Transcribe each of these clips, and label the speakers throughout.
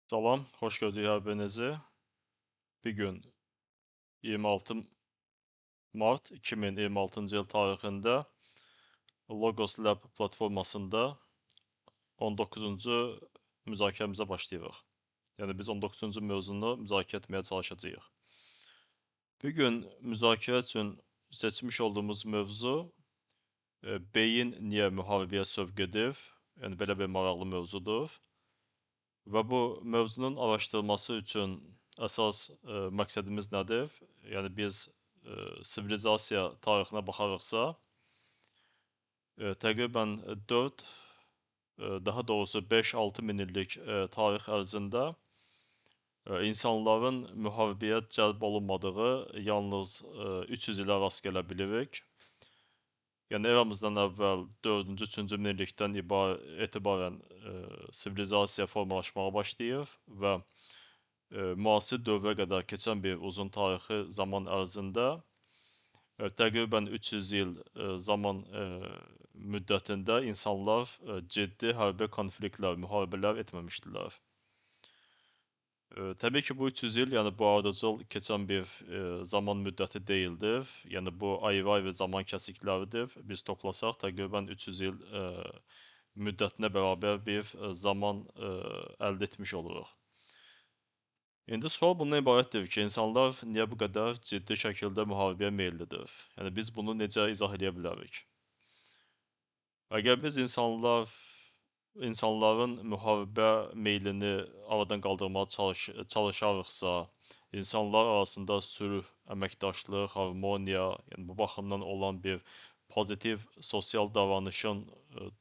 Speaker 1: Salam, xoş gördük hər birinizi. Bu gün 26 mart 2026-cı il tarixində Logos Lab platformasında 19-cu müzakirəmizə başlayırıq. Yəni biz 19-cu mövzunu müzakirə etməyə çalışacağıq. Bu gün müzakirə üçün seçmiş olduğumuz mövzu beyin niyə müharibəyə sövq edir? Yəni belə bir maraqlı mövzudur. Və bu mövzunun araşdırılması üçün əsas məqsədimiz nədir? Yəni biz sivilizasiya tarixinə baxarıqsa, təqribən 4, daha doğrusu 5-6 min illik tarix ərzində insanların müharibəyə cəlb olunmadığı yalnız 300 ilə rast gələ bilirik. Yəni eramızdan əvvəl 4-cü, 3-cü minillikdən etibarən sivilizasiya formalaşmağa başlayır və müasir dövrə qədər keçən bir uzun tarixi zaman ərzində təqribən 300 il zaman müddətində insanlar ciddi hərbi konfliktlər, müharibələr etməmişdilər. Təbii ki, bu 300 il, yəni bu ardıcıl keçən bir zaman müddəti deyildir. Yəni bu ayrı-ayrı zaman kəsikləridir. Biz toplasaq təqribən 300 il müddətinə bərabər bir zaman əldə etmiş oluruq. İndi sual bundan ibarətdir ki, insanlar niyə bu qədər ciddi şəkildə müharibəyə meyillidir? Yəni biz bunu necə izah edə bilərik? Əgər biz insanların müharibə meylini aradan qaldırmağa çalışarıqsa, insanlar arasında sülh, əməkdaşlıq, harmoniya, yəni bu baxımdan olan bir pozitiv sosial davranışın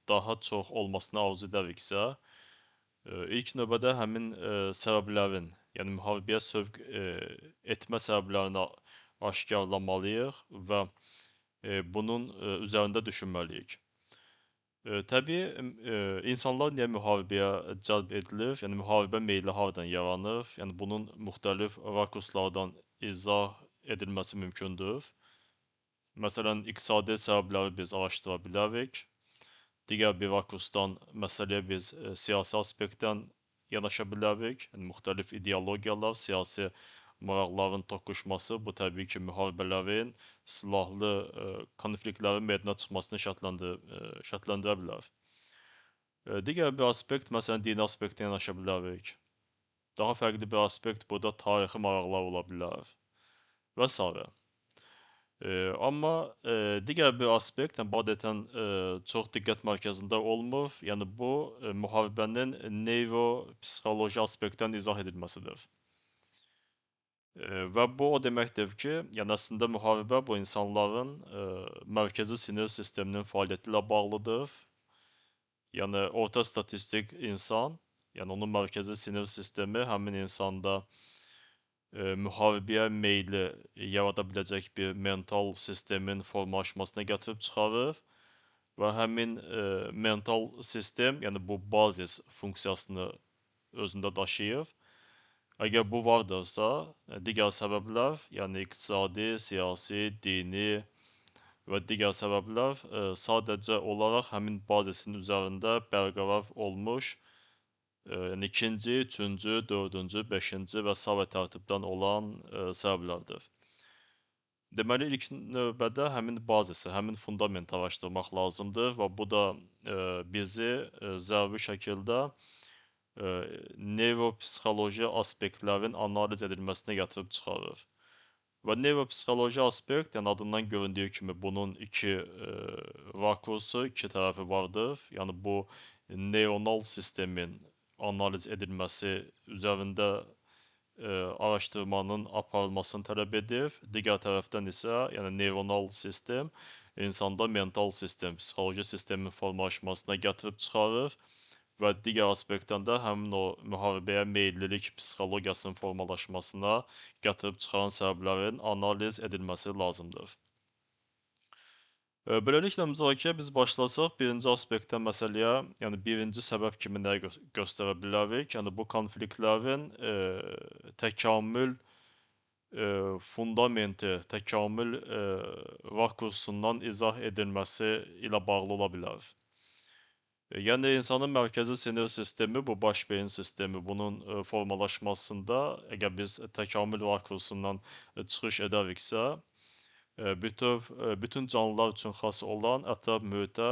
Speaker 1: daha çox olmasını arzu edəriksə, ilk növbədə həmin səbəblərin, yəni müharibəyə sövq etmə səbəblərini aşkarlamalıyıq və bunun üzərində düşünməliyik. Təbii, insanlar niyə müharibəyə cəlb edilir? Yəni müharibə meyli hardan yaranır? Yəni bunun müxtəlif rakurslardan izah edilməsi mümkündür. Məsələn, iqtisadi səbəbləri biz araşdıra bilərik. Digər bir rakursdan məsələyə biz siyasi aspektdən yanaşa bilərik. Yəni müxtəlif ideologiyalar, siyasi maraqların toqquşması bu təbii ki, müharibələrin, silahlı konfliktlərin meydana çıxmasını şərtləndirə bilər. Digər bir aspekt, məsələn, dini aspektə yanaşa bilərik. Daha fərqli bir aspekt burada tarixi maraqlar ola bilər və s. Amma digər bir aspekt, yəni, adətən çox diqqət mərkəzində olmur. Yəni bu müharibənin neyropsixoloji aspektdən izah edilməsidir. Və bu o deməkdir ki, yəni əslində müharibə bu insanların mərkəzi sinir sisteminin fəaliyyəti ilə bağlıdır. Yəni orta statistik insan, yəni onun mərkəzi sinir sistemi həmin insanda müharibəyə meyli yarada biləcək bir mental sistemin formalaşmasına gətirib çıxarır və həmin mental sistem, yəni bu bazis funksiyasını özündə daşıyır. Əgər bu vardırsa, digər səbəblər, yəni iqtisadi, siyasi, dini və digər səbəblər sadəcə olaraq həmin bazisin üzərində bərqərar olmuş, yəni ikinci, üçüncü, dördüncü, beşinci və sair tərtibdən olan səbəblərdir. Deməli, ilk növbədə həmin bazisi, həmin fundamenti araşdırmaq lazımdır və bu da bizi zəruri şəkildə neyropsixoloji aspektlərin analiz edilməsinə gətirib çıxarır. Və neyropsixoloji aspekt, yəni adından göründüyü kimi bunun iki rakursu, iki tərəfi vardır. Yəni bu neyronal sistemin analiz edilməsi üzərində araşdırmanın aparılmasını tələb edir. Digər tərəfdən isə, yəni neyronal sistem insanda mental sistem, psixoloji sistemin formalaşmasına gətirib çıxarır və digər aspektdən də həmin o müharibəyə meyillilik psixologiyasının formalaşmasına gətirib çıxaran səbəblərin analiz edilməsi lazımdır. Beləliklə müzakirəyə biz başlasaq, birinci aspektdən məsələyə, yəni birinci səbəb kimi nəyi göstərə bilərik? Yəni bu konfliktlərin təkamül fundamenti, təkamül rakursundan izah edilməsi ilə bağlı ola bilər. Yəni insanın mərkəzi sinir sistemi, bu baş beyin sistemi, bunun formalaşmasında, əgər biz təkamül rakursundan çıxış edəriksə, bütöv bütün canlılar üçün xas olan ətraf mühitə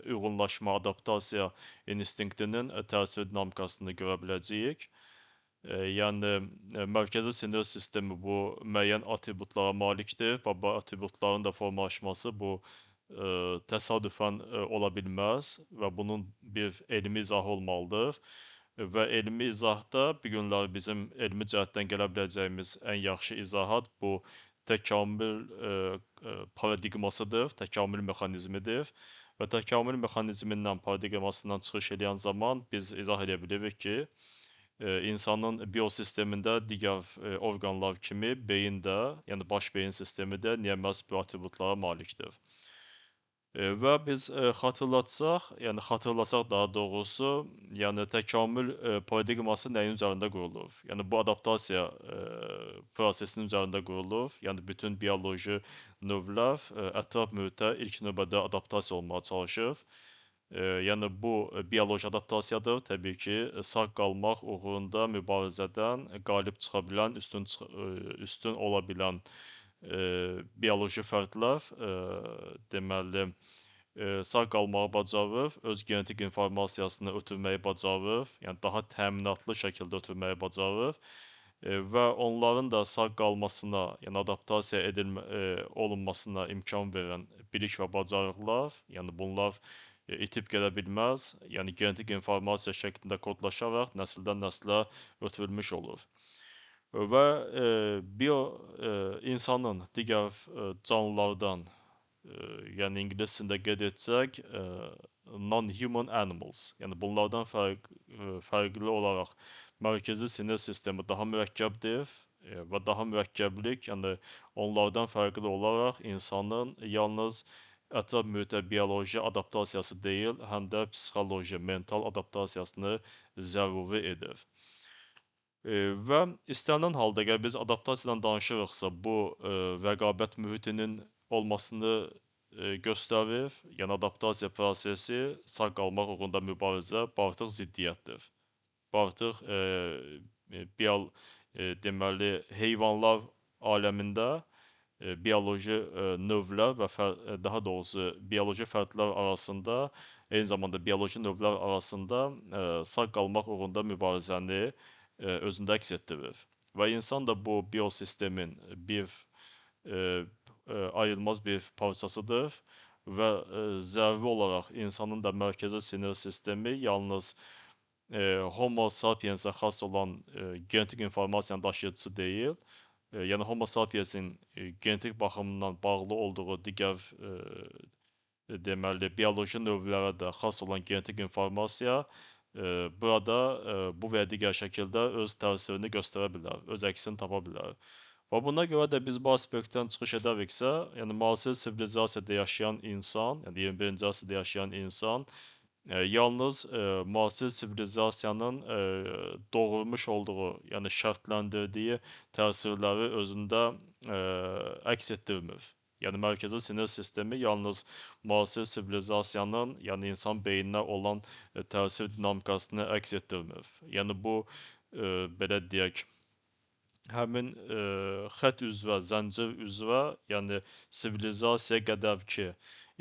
Speaker 1: uyğunlaşma, adaptasiya instinktinin təsir dinamikasını görə biləcəyik. Yəni mərkəzi sinir sistemi bu müəyyən atributlara malikdir və bu atributların da formalaşması bu təsadüfən ola bilməz və bunun bir elmi izahı olmalıdır. Və elmi izahda bu günlər bizim elmi cəhətdən gələ biləcəyimiz ən yaxşı izahat bu təkamül paradigmasıdır, təkamül mexanizmidir. Və təkamül mexanizmindən, paradigmasından çıxış edən zaman biz izah edə bilirik ki, insanın biosistemində digər orqanlar kimi beyin də, yəni baş beyin sistemi də niyə məhz bu atributlara malikdir. Və biz xatırlatsaq, yəni xatırlasaq daha doğrusu, yəni təkamül paradigması nəyin üzərində qurulur? Yəni bu adaptasiya prosesinin üzərində qurulur. Yəni bütün bioloji növlər ətraf mühitə ilk növbədə adaptasiya olmağa çalışır. Yəni bu bioloji adaptasiyadır. Təbii ki, sağ qalmaq uğrunda mübarizədən qalib çıxa bilən, üstün ola bilən bioloji fərdlər deməli sağ qalmağı bacarır, öz genetik informasiyasını ötürməyi bacarır, yəni daha təminatlı şəkildə ötürməyi bacarır və onların da sağ qalmasına, yəni adaptasiya olunmasına imkan verən bilik və bacarıqlar, yəni bunlar itib gedə bilməz, yəni genetik informasiya şəklində kodlaşaraq nəsildən nəslə ötürülmüş olur. Və insanın digər canlılardan, yəni ingilis dilində qeyd etsək, non-human animals, yəni bunlardan fərqli olaraq mərkəzi sinir sistemi daha mürəkkəbdir və daha mürəkkəblik, yəni onlardan fərqli olaraq insanın yalnız ətraf mühitə bioloji adaptasiyası deyil, həm də psixoloji, mental adaptasiyasını zəruri edir. Və istənilən halda əgər biz adaptasiyadan danışırıqsa, bu rəqabət mühitinin olmasını göstərir. Yəni adaptasiya prosesi sağ qalmaq uğrunda mübarizə, bu artıq ziddiyyətdir. Bu artıq deməli heyvanlar aləmində bioloji növlər və daha doğrusu bioloji fərdlər arasında, eyni zamanda bioloji növlər arasında sağ qalmaq uğrunda mübarizəni özündə əks etdirir. Və insan da bu biosistemin bir ayrılmaz bir parçasıdır və zəruri olaraq insanın da mərkəzi sinir sistemi yalnız Homo sapiensə xas olan genetik informasiyanın daşıyıcısı deyil. Yəni Homo sapiensin genetik baxımından bağlı olduğu digər deməli bioloji növlərə də xas olan genetik informasiya burada bu və ya digər şəkildə öz təsirini göstərə bilər, öz əksini tapa bilər. Və buna görə də biz bu aspektdən çıxış edəriksə, yəni müasir sivilizasiyada yaşayan insan, yəni 21-ci əsrdə yaşayan insan yalnız müasir sivilizasiyanın doğurmuş olduğu, yəni şərtləndirdiyi təsirləri özündə əks etdirmir. Yəni mərkəzi sinir sistemi yalnız müasir sivilizasiyanın, yəni insan beyninə olan təsir dinamikasını əks etdirmir. Yəni bu belə deyək, həmin xətt üzrə, zəncir üzrə, yəni sivilizasiya qədər ki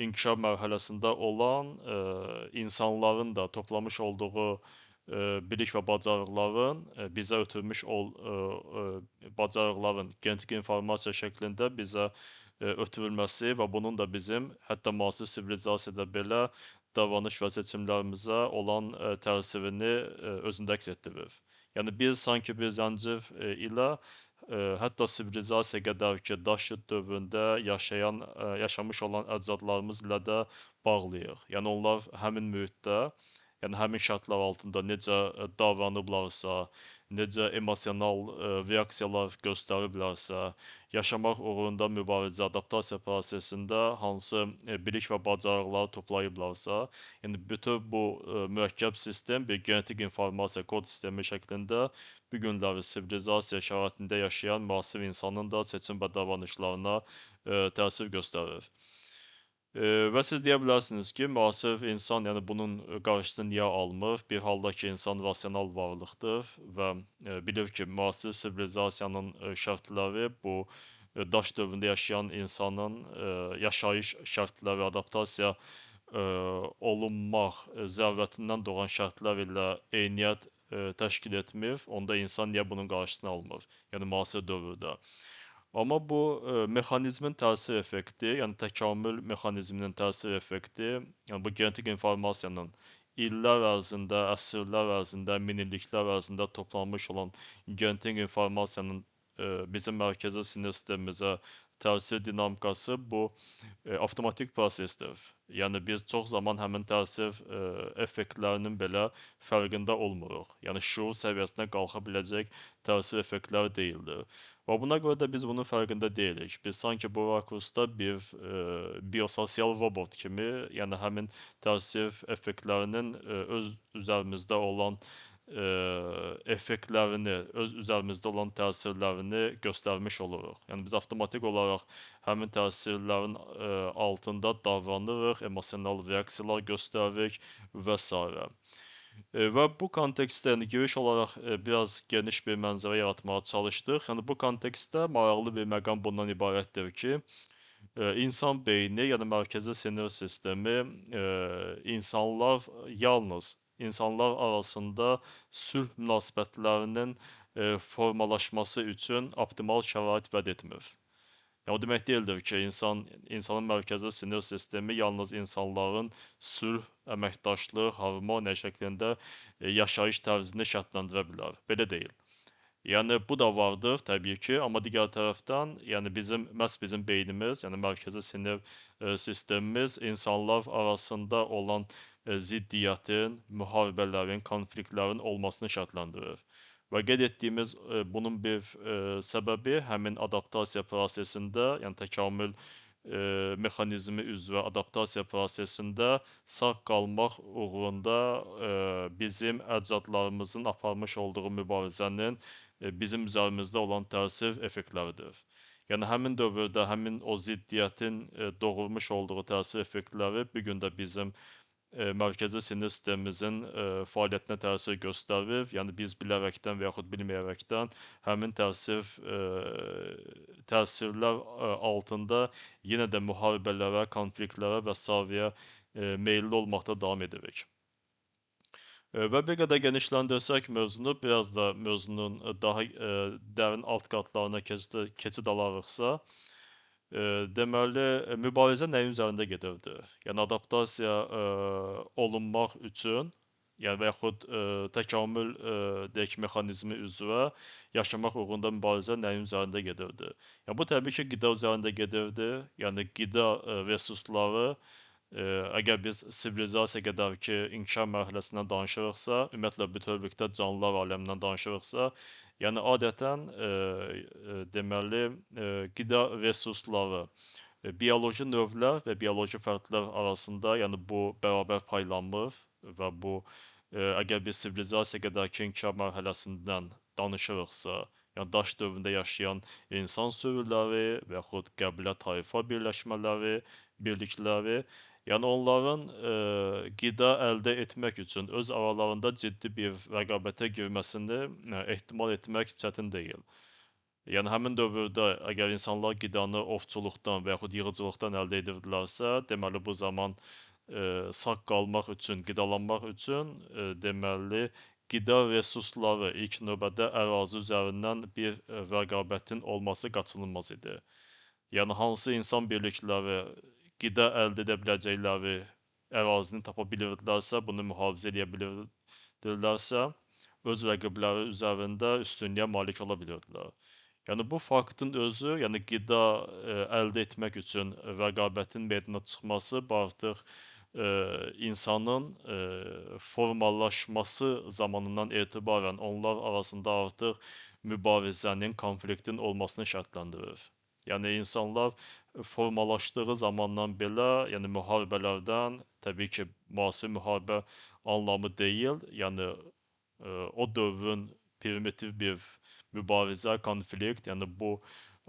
Speaker 1: inkişaf mərhələsində olan insanların da toplamış olduğu bilik və bacarıqların bizə ötürmüş bacarıqların genetik informasiya şəklində bizə ötürülməsi və bunun da bizim hətta müasir sivilizasiyada belə davranış və seçimlərimizə olan təsirini özündə əks etdirir. Yəni biz sanki bir zəncir ilə hətta sivilizasiya qədər ki daş dövründə yaşamış olan əcdadlarımız ilə də bağlıyıq. Yəni onlar həmin mühitdə, yəni həmin şərtlər altında necə davranıblarsa, necə emosional reaksiyalar göstəriblərsə, yaşamaq uğrunda mübarizə, adaptasiya prosesində hansı bilik və bacarıqları toplayıblarsa, yəni bütün bu mürəkkəb sistem bir genetik informasiya kod sistemi şəklində bu günləri sivilizasiya şəraitində yaşayan müasir insanın da seçim və davranışlarına təsir göstərir. Və siz deyə bilərsiniz ki, müasir insan, yəni bunun qarşısını niyə almır? Bir halda ki, insan rasional varlıqdır və bilir ki, müasir sivilizasiyanın şərtləri bu daş dövründə yaşayan insanın yaşayış şərtləri, adaptasiya olunmaq zərurətindən doğan şərtlər ilə eyniyyət təşkil etmir. Onda insan niyə bunun qarşısını almır? Yəni müasir dövrdə. Amma bu mexanizmin təsir effekti, yəni təkamül mexanizminin təsir effekti, yəni bu genetik informasiyanın illər ərzində, əsrlər ərzində, minilliklər ərzində toplanmış olan genetik informasiyanın bizim mərkəzi sinir sistemimizə təsir dinamikası bu avtomatik prosesdir. Yəni biz çox zaman həmin təsir effektlərinin belə fərqində olmuruq. Yəni şuur səviyyəsinə qalxa biləcək təsir effektləri deyildir. Və buna görə də biz bunun fərqində deyilik. Biz sanki bu rakursda bir biososial robot kimi, yəni həmin təsir effektlərinin öz üzərimizdə olan effektlərini, öz üzərimizdə olan təsirlərini göstərmiş oluruq. Yəni biz avtomatik olaraq həmin təsirlərin altında davranırıq, emosional reaksiyalar göstəririk və s. Və bu kontekstdə, yəni giriş olaraq biraz geniş bir mənzərə yaratmağa çalışdıq. Yəni bu kontekstdə maraqlı bir məqam bundan ibarətdir ki, insan beyni, yəni mərkəzi sinir sistemi, insanlar yalnız insanlar arasında sülh münasibətlərinin formalaşması üçün optimal şərait vəd etmir. Yəni, o demək deyildir ki, insanın mərkəzi sinir sistemi yalnız insanların sülh, əməkdaşlıq, harmoniya şəklində yaşayış tərzini şərtləndirə bilər. Belə deyil. Yəni, bu da vardır təbii ki, amma digər tərəfdən, yəni məhz bizim beynimiz, yəni mərkəzi sinir sistemimiz insanlar arasında olan ziddiyyətin, müharibələrin, konfliktlərin olmasını şərtləndirir. Və qeyd etdiyimiz bunun bir səbəbi həmin adaptasiya prosesində, yəni təkamül mexanizmi üzrə adaptasiya prosesində sağ qalmaq uğrunda bizim əcdadlarımızın aparmış olduğu mübarizənin bizim üzərimizdə olan təsir effektləridir. Yəni həmin dövrdə həmin o ziddiyyətin doğurmuş olduğu təsir effektləri bu gün də bizim mərkəzi sinir sistemimizin fəaliyyətinə təsir göstərir. Yəni biz bilərəkdən və yaxud bilməyərəkdən həmin təsirlər altında yenə də müharibələrə, konfliktlərə və sairəyə meyilli olmaqda davam edirik. Və bir qədər genişləndirsək mövzunu, biraz da mövzunun daha dərin alt qatlarına keçid alarıqsa, deməli, mübarizə nəyin üzərində gedirdi? Yəni, adaptasiya olunmaq üçün, yəni və yaxud təkamül deyək, mexanizmi üzrə yaşamaq uğrunda mübarizə nəyin üzərində gedirdi? Yəni, bu təbii ki, qida üzərində gedirdi. Yəni, qida resursları, əgər biz sivilizasiya qədər ki, inkişaf mərhələsindən danışırıqsa, ümumiyyətlə, bütövlükdə canlılar aləmindən danışırıqsa, yəni adətən deməli, qida resursları, bioloji növlər və bioloji fərdlər arasında, yəni bu bərabər paylanmır və bu, əgər biz sivilizasiya qədər ki, inkişaf mərhələsindən danışırıqsa, yəni daş dövründə yaşayan insan sürüləri və yaxud qəbilə tayfa birləşmələri, birlikləri, yəni onların qida əldə etmək üçün öz aralarında ciddi bir rəqabətə girməsini ehtimal etmək çətin deyil. Yəni həmin dövrdə əgər insanlar qidanı ovçuluqdan və yaxud yığıcılıqdan əldə edirdilərsə, deməli bu zaman sağ qalmaq üçün, qidalanmaq üçün deməli qida resursları ilk növbədə ərazi üzərindən bir rəqabətin olması qaçınılmaz idi. Yəni hansı insan birlikləri qida əldə edə biləcəkləri ərazini tapa bilirdilərsə, bunu mühafizə edə bilirdilərsə, öz rəqibləri üzərində üstünlüyə malik ola bilirdilər. Yəni bu faktın özü, yəni qida əldə etmək üçün rəqabətin meydana çıxması bu artıq insanın formalaşması zamanından etibarən onlar arasında artıq mübarizənin, konfliktin olmasını şərtləndirir. Yəni insanlar formalaşdığı zamandan belə, yəni müharibələrdən, təbii ki, müasir müharibə anlamı deyil, yəni o dövrün primitiv bir mübarizə, konflikt, yəni bu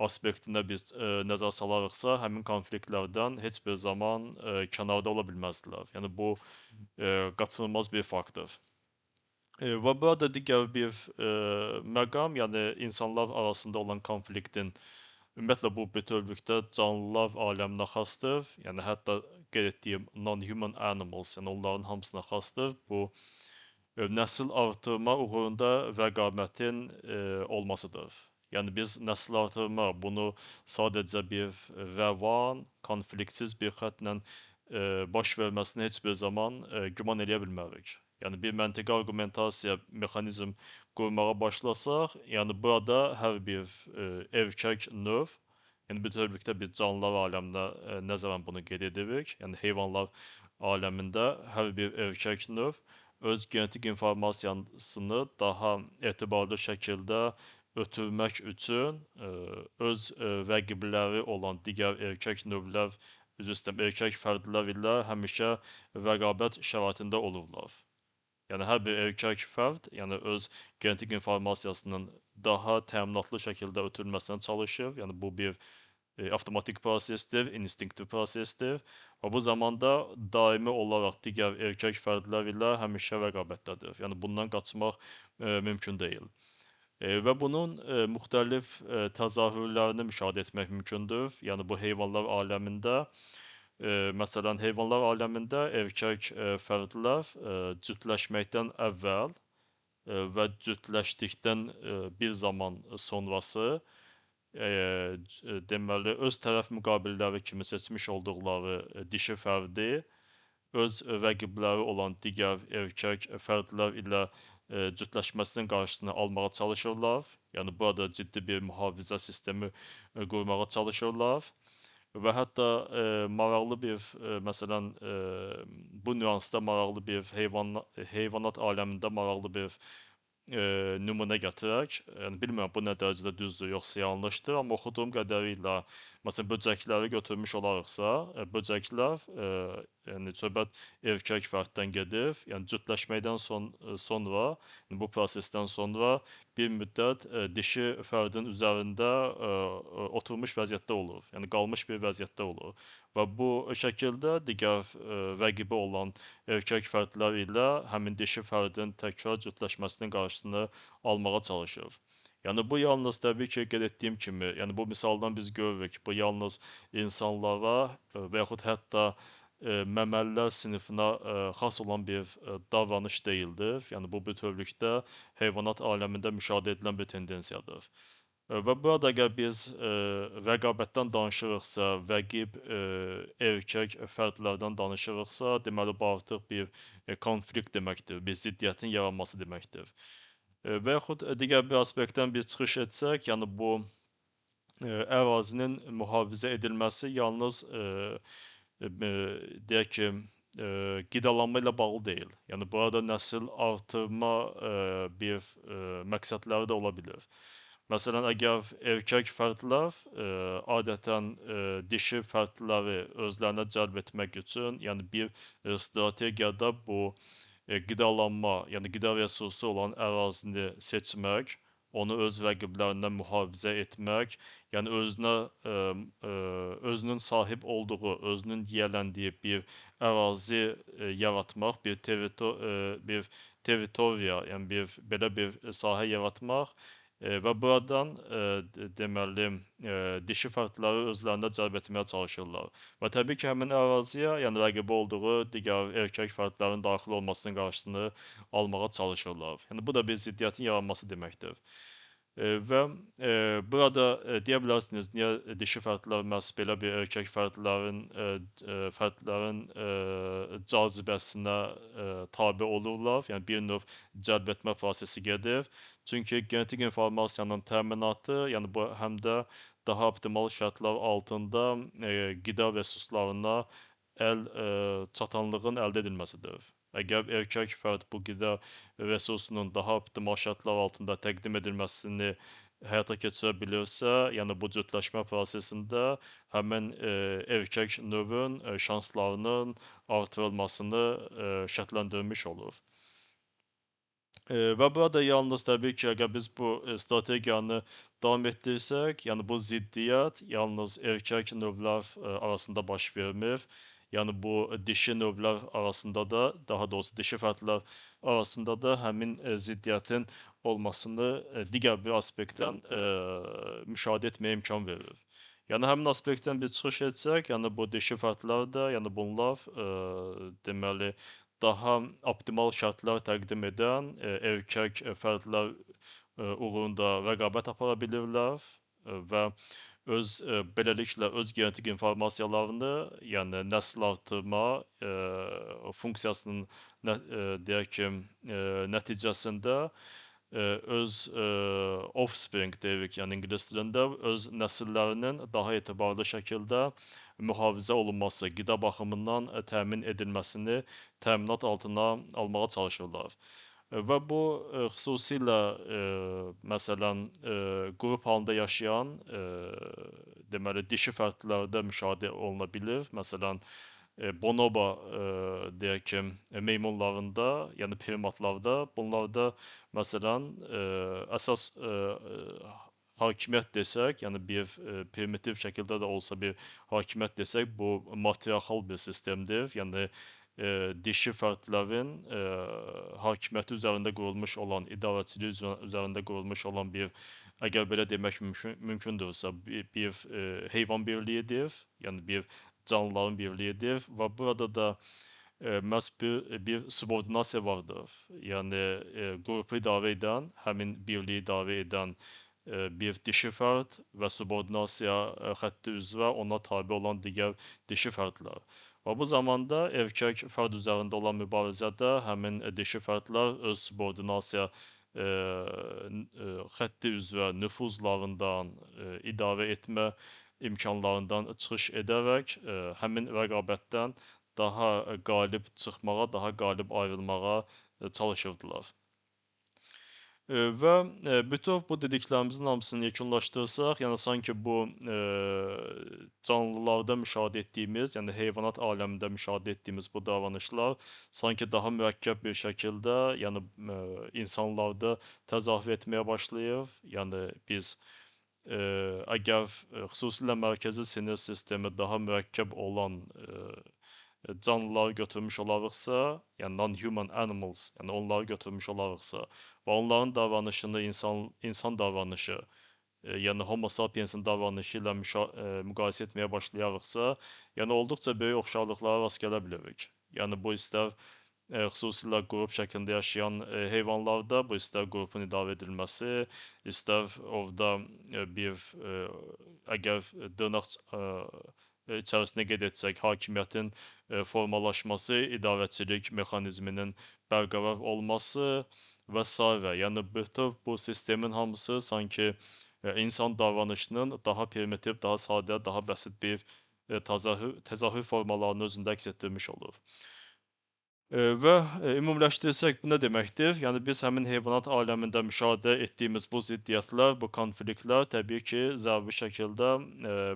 Speaker 1: aspektinə biz nəzər salarıqsa, həmin konfliktlərdən heç bir zaman kənarda ola bilməzdilər. Yəni bu qaçınılmaz bir faktdır. Və burada digər bir məqam, yəni insanlar arasında olan konfliktin ümumiyyətlə bu bütövlükdə canlılar aləminə xasdır. Yəni hətta qeyd etdiyim non-human animals, yəni onların hamısına xasdır. Bu nəsil artırma uğrunda rəqabətin olmasıdır. Yəni biz nəsil artırma bunu sadəcə bir rəvan, konfliktsiz bir xəttlə baş verməsini heç bir zaman güman eləyə bilmərik. Yəni bir məntiqi arqumentasiya mexanizm qurmağa başlasaq, yəni burada hər bir erkək növ, yəni bütövlükdə biz canlılar aləminə nəzərən bunu qeyd edirik. Yəni heyvanlar aləmində hər bir erkək növ öz genetik informasiyasını daha etibarlı şəkildə ötürmək üçün öz rəqibləri olan digər erkək növlər, üzr istəyirəm, erkək fərdlər ilə həmişə rəqabət şəraitində olurlar. Yəni hər bir erkək fərd, yəni öz genetik informasiyasının daha təminatlı şəkildə ötürülməsinə çalışır. Yəni bu bir avtomatik prosesdir, instinktiv prosesdir və bu zamanda daimi olaraq digər erkək fərdlər ilə həmişə rəqabətdədir. Yəni bundan qaçmaq mümkün deyil. Və bunun müxtəlif təzahürlərini müşahidə etmək mümkündür. Yəni bu heyvanlar aləmində, məsələn, heyvanlar aləmində erkək fərdlər cütləşməkdən əvvəl və cütləşdikdən bir zaman sonrası deməli öz tərəf müqabilləri kimi seçmiş olduqları dişi fərdi öz rəqibləri olan digər erkək fərdlər ilə cütləşməsinin qarşısını almağa çalışırlar. Yəni burada ciddi bir mühafizə sistemi qurmağa çalışırlar. Və hətta maraqlı bir, məsələn, bu nüansda maraqlı bir heyvanat aləmində maraqlı bir nümunə gətirək. Yəni bilmirəm bu nə dərəcədə düzdür, yoxsa yanlışdır, amma oxuduğum qədərilə, məsələn, böcəkləri götürmüş olarıqsa, böcəklər, yəni söhbət erkək fərddən gedir, yəni cütləşməkdən sonra, yəni bu prosesdən sonra bir müddət dişi fərdin üzərində oturmuş vəziyyətdə olur, yəni qalmış bir vəziyyətdə olur və bu şəkildə digər rəqibi olan erkək fərdlər ilə həmin dişi fərdin təkrar cütləşməsinin qarşısını almağa çalışır. Yəni bu yalnız təbii ki, qeyd etdiyim kimi, yəni bu misaldan biz görürük, bu yalnız insanlara və yaxud hətta məməlilər sinifinə xas olan bir davranış deyildir. Yəni bu bütövlükdə heyvanat aləmində müşahidə edilən bir tendensiyadır. Və burada əgər biz rəqabətdən danışırıqsa, rəqib erkək fərdlərdən danışırıqsa, deməli bu artıq bir konflikt deməkdir, bir ziddiyyətin yaranması deməkdir. Və yaxud digər bir aspektdən biz çıxış etsək, yəni bu ərazinin mühafizə edilməsi yalnız deyək ki, qidalanma ilə bağlı deyil. Yəni burada nəsil artırma bir məqsədləri də ola bilər. Məsələn, əgər erkək fərdlər adətən dişi fərdləri özlərinə cəlb etmək üçün, yəni bir strategiyada bu qidalanma, yəni qida resursu olan ərazini seçmək, onu öz rəqiblərindən mühafizə etmək, yəni özünə özünün sahib olduğu, özünün yiyələndiyi bir ərazi yaratmaq, bir territoriya, yəni bir belə bir sahə yaratmaq və buradan deməli dişi fərdləri özlərinə cəlb etməyə çalışırlar. Və təbii ki, həmin əraziyə, yəni rəqibi olduğu digər erkək fərdlərin daxil olmasının qarşısını almağa çalışırlar. Yəni bu da bir ziddiyyətin yaranması deməkdir. Və burada deyə bilərsiniz, niyə dişi fərdlər məhz belə bir erkək fərdlərin cazibəsinə tabe olurlar, yəni bir növ cəlb etmə prosesi gedir. Çünki genetik informasiyanın təminatı, yəni bu həm də daha optimal şərtlər altında qida resurslarına əl çatanlığın əldə edilməsidir. Əgər erkək fərd bu qida resursunun daha optimal şərtlər altında təqdim edilməsini həyata keçirə bilirsə, yəni bu cütləşmə prosesində həmin erkək növün şanslarının artırılmasını şərtləndirmiş olur. Və burada yalnız təbii ki, əgər biz bu strategiyanı davam etdirsək, yəni bu ziddiyyət yalnız erkək növlər arasında baş vermir. Yəni bu dişi növlər arasında da, daha doğrusu dişi fərdlər arasında da həmin ziddiyyətin olmasını digər bir aspektdən müşahidə etməyə imkan verir. Yəni həmin aspektdən bir çıxış etsək, yəni bu dişi fərdlər də, yəni bunlar deməli daha optimal şərtlər təqdim edən erkək fərdlər uğrunda rəqabət apara bilirlər və öz beləliklə öz genetik informasiyalarını, yəni nəsl artırma funksiyasının deyək ki, nəticəsində öz offspring deyirik, yəni ingilis dilində öz nəsillərinin daha etibarlı şəkildə mühafizə olunması, qida baxımından təmin edilməsini təminat altına almağa çalışırlar. Və bu xüsusilə məsələn qrup halında yaşayan deməli dişi fərdlərdə müşahidə oluna bilir. Məsələn bonobo deyək ki, meymunlarında, yəni primatlarda, bunlarda məsələn əsas hakimiyyət desək, yəni bir primitiv şəkildə də olsa bir hakimiyyət desək, bu matriarxal bir sistemdir. Yəni dişi fərdlərin hakimiyyəti üzərində qurulmuş olan, idarəçiliyi üzərində qurulmuş olan bir, əgər belə demək mümkündürsə, bir heyvan birliyidir, yəni bir canlıların birliyidir və burada da məhz bir subordinasiya vardır. Yəni qrupu idarə edən, həmin birliyi idarə edən bir dişi fərd və subordinasiya xətti üzrə ona tabe olan digər dişi fərdlər. Və bu zamanda erkək fərd üzərində olan mübarizədə həmin dişi fərdlər öz subordinasiya xətti üzrə nüfuzlarından, idarə etmə imkanlarından çıxış edərək həmin rəqabətdən daha qalib çıxmağa, daha qalib ayrılmağa çalışırdılar. Və bütöv bu dediklərimizin hamısını yekunlaşdırsaq, yəni sanki bu canlılarda müşahidə etdiyimiz, yəni heyvanat aləmində müşahidə etdiyimiz bu davranışlar sanki daha mürəkkəb bir şəkildə, yəni insanlarda təzahür etməyə başlayır. Yəni biz əgər xüsusilə mərkəzi sinir sistemi daha mürəkkəb olan canlıları götürmüş olarıqsa, yəni non-human animals, yəni onları götürmüş olarıqsa və onların davranışını insan davranışı, yəni Homo sapiensin davranışı ilə müqayisə etməyə başlayarıqsa, yəni olduqca böyük oxşarlıqlara rast gələ bilirik. Yəni bu istər xüsusilə qrup şəklində yaşayan heyvanlarda, bu istər qrupun idarə edilməsi, istər orada bir əgər dırnaq içərisində qeyd etsək, hakimiyyətin formalaşması, idarəçilik mexanizminin bərqərar olması və sairə. Yəni bütöv bu sistemin hamısı sanki insan davranışının daha primitiv, daha sadə, daha bəsit bir təzahür formalarını özündə əks etdirmiş olur. Və ümumiləşdirsək, bu nə deməkdir? Yəni biz həmin heyvanat aləmində müşahidə etdiyimiz bu ziddiyyətlər, bu konfliktlər təbii ki, zəruri şəkildə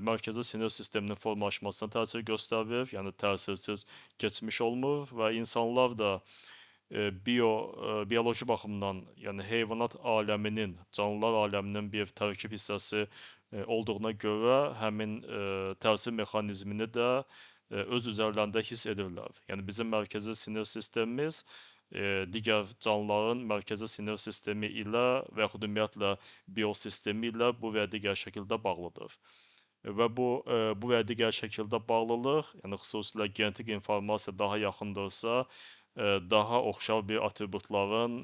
Speaker 1: mərkəzi sinir sisteminin formalaşmasına təsir göstərir, yəni təsirsiz keçmiş olmur və insanlar da bioloji baxımdan, yəni heyvanat aləminin, canlılar aləminin bir tərkib hissəsi olduğuna görə həmin təsir mexanizmini də öz üzərlərində hiss edirlər. Yəni bizim mərkəzi sinir sistemimiz digər canlıların mərkəzi sinir sistemi ilə və yaxud ümumiyyətlə biosistemi ilə bu və ya digər şəkildə bağlıdır. Və bu və ya digər şəkildə bağlılıq, yəni xüsusilə genetik informasiya daha yaxındırsa, daha oxşar bir atributların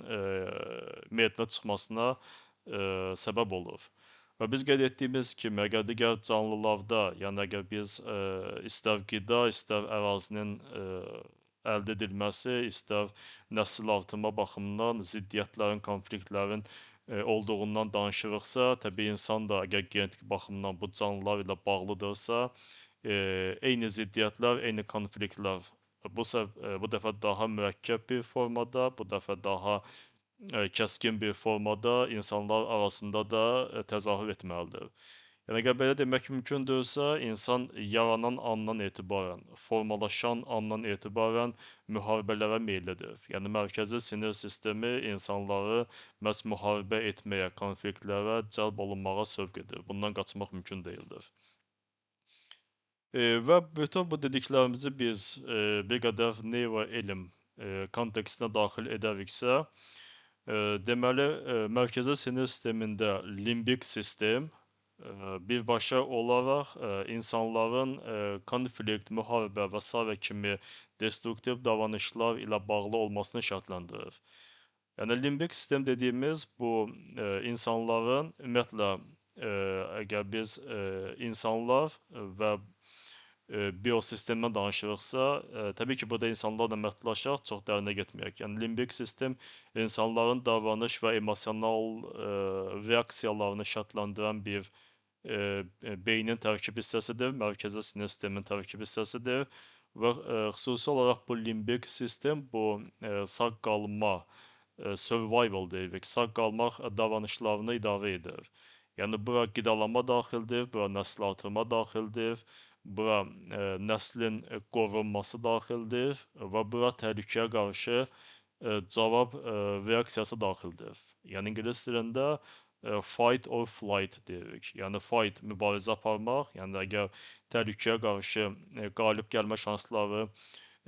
Speaker 1: meydana çıxmasına səbəb olur. Və biz qeyd etdiyimiz kimi, əgər digər canlılarda, yəni əgər biz istər qida, istər ərazinin əldə edilməsi, istər nəsil artırma baxımından ziddiyyətlərin, konfliktlərin olduğundan danışırıqsa, təbii insan da əgər genetik baxımdan bu canlılar ilə bağlıdırsa, eyni ziddiyyətlər, eyni konfliktlər bu dəfə daha mürəkkəb bir formada, bu dəfə daha kəskin bir formada insanlar arasında da təzahür etməlidir. Yəni əgər belə demək mümkündürsə, insan yaranan andan etibarən, formalaşan andan etibarən müharibələrə meyillidir. Yəni mərkəzi sinir sistemi insanları məhz müharibə etməyə, konfliktlərə cəlb olunmağa sövq edir. Bundan qaçmaq mümkün deyildir. Və bütün bu dediklərimizi biz bir qədər neuroelm kontekstinə daxil edəriksə, deməli, mərkəzi sinir sistemində limbik sistem birbaşa olaraq insanların konflikt, müharibə və sairə kimi destruktiv davranışlar ilə bağlı olmasını şərtləndirir. Yəni limbik sistem dediyimiz bu insanların ümumiyyətlə əgər biz insanlar və biosistemdən danışırıqsa, təbii ki, burada insanlarla məhdudlaşaq, çox dərinə getməyək. Yəni limbik sistem insanların davranış və emosional reaksiyalarını şərtləndirən bir beynin tərkib hissəsidir, mərkəzi sinir sisteminin tərkib hissəsidir və xüsusi olaraq bu limbik sistem bu sağ qalma, survival deyirik, sağ qalmaq davranışlarını idarə edir. Yəni bura qidalanma daxildir, bura nəsl artırma daxildir, bura nəslin qorunması daxildir və bura təhlükəyə qarşı cavab reaksiyası daxildir. Yəni ingilis dilində fight or flight deyirik. Yəni fight mübarizə aparmaq, yəni əgər təhlükəyə qarşı qalib gəlmə şansları,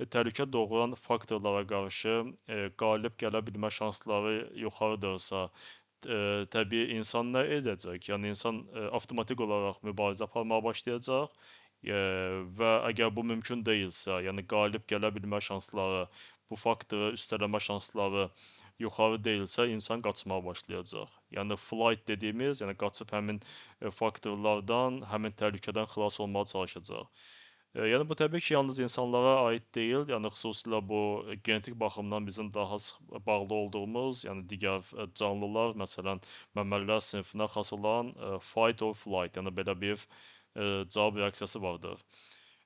Speaker 1: təhlükə doğuran faktorlara qarşı qalib gələ bilmə şansları yuxarıdırsa, təbii insan nə edəcək? Yəni insan avtomatik olaraq mübarizə aparmağa başlayacaq və əgər bu mümkün deyilsə, yəni qalib gələ bilmə şansları, bu faktoru üstələmə şansları yuxarı deyilsə, insan qaçmağa başlayacaq. Yəni flight dediyimiz, yəni qaçıb həmin faktorlardan, həmin təhlükədən xilas olmağa çalışacaq. Yəni bu təbii ki, yalnız insanlara aid deyil, yəni xüsusilə bu genetik baxımdan bizim daha sıx bağlı olduğumuz, yəni digər canlılar, məsələn, məməlilər sinfinə xas olan fight or flight, yəni belə bir cavab reaksiyası vardır.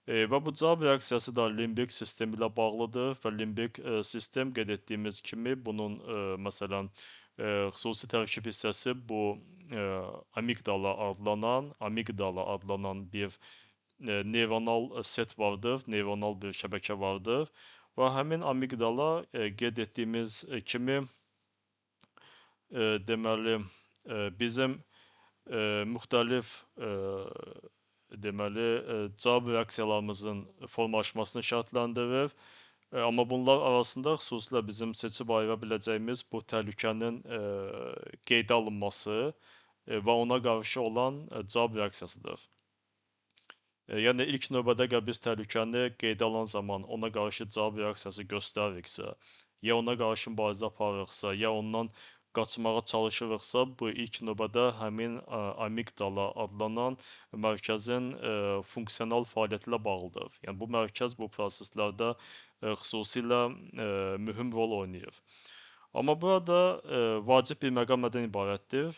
Speaker 1: Və bu cavab reaksiyası da limbik sistem ilə bağlıdır və limbik sistem qeyd etdiyimiz kimi bunun məsələn xüsusi tərkib hissəsi bu amigdala adlanan bir neyronal set vardır, neyronal bir şəbəkə vardır və həmin amigdala qeyd etdiyimiz kimi deməli bizim müxtəlif deməli cavab reaksiyalarımızın formalaşmasını şərtləndirir. Amma bunlar arasında xüsusilə bizim seçib ayıra biləcəyimiz bu təhlükənin qeydə alınması və ona qarşı olan cavab reaksiyasıdır. Yəni ilk növbədə əgər biz təhlükəni qeydə alan zaman ona qarşı cavab reaksiyası göstəririksə, ya ona qarşı mübarizə aparırıqsa, ya ondan qaçmağa çalışırıqsa, bu ilk növbədə həmin amigdala adlanan mərkəzin funksional fəaliyyəti ilə bağlıdır. Yəni bu mərkəz bu proseslərdə xüsusilə mühüm rol oynayır. Amma burada vacib bir məqam nədən ibarətdir?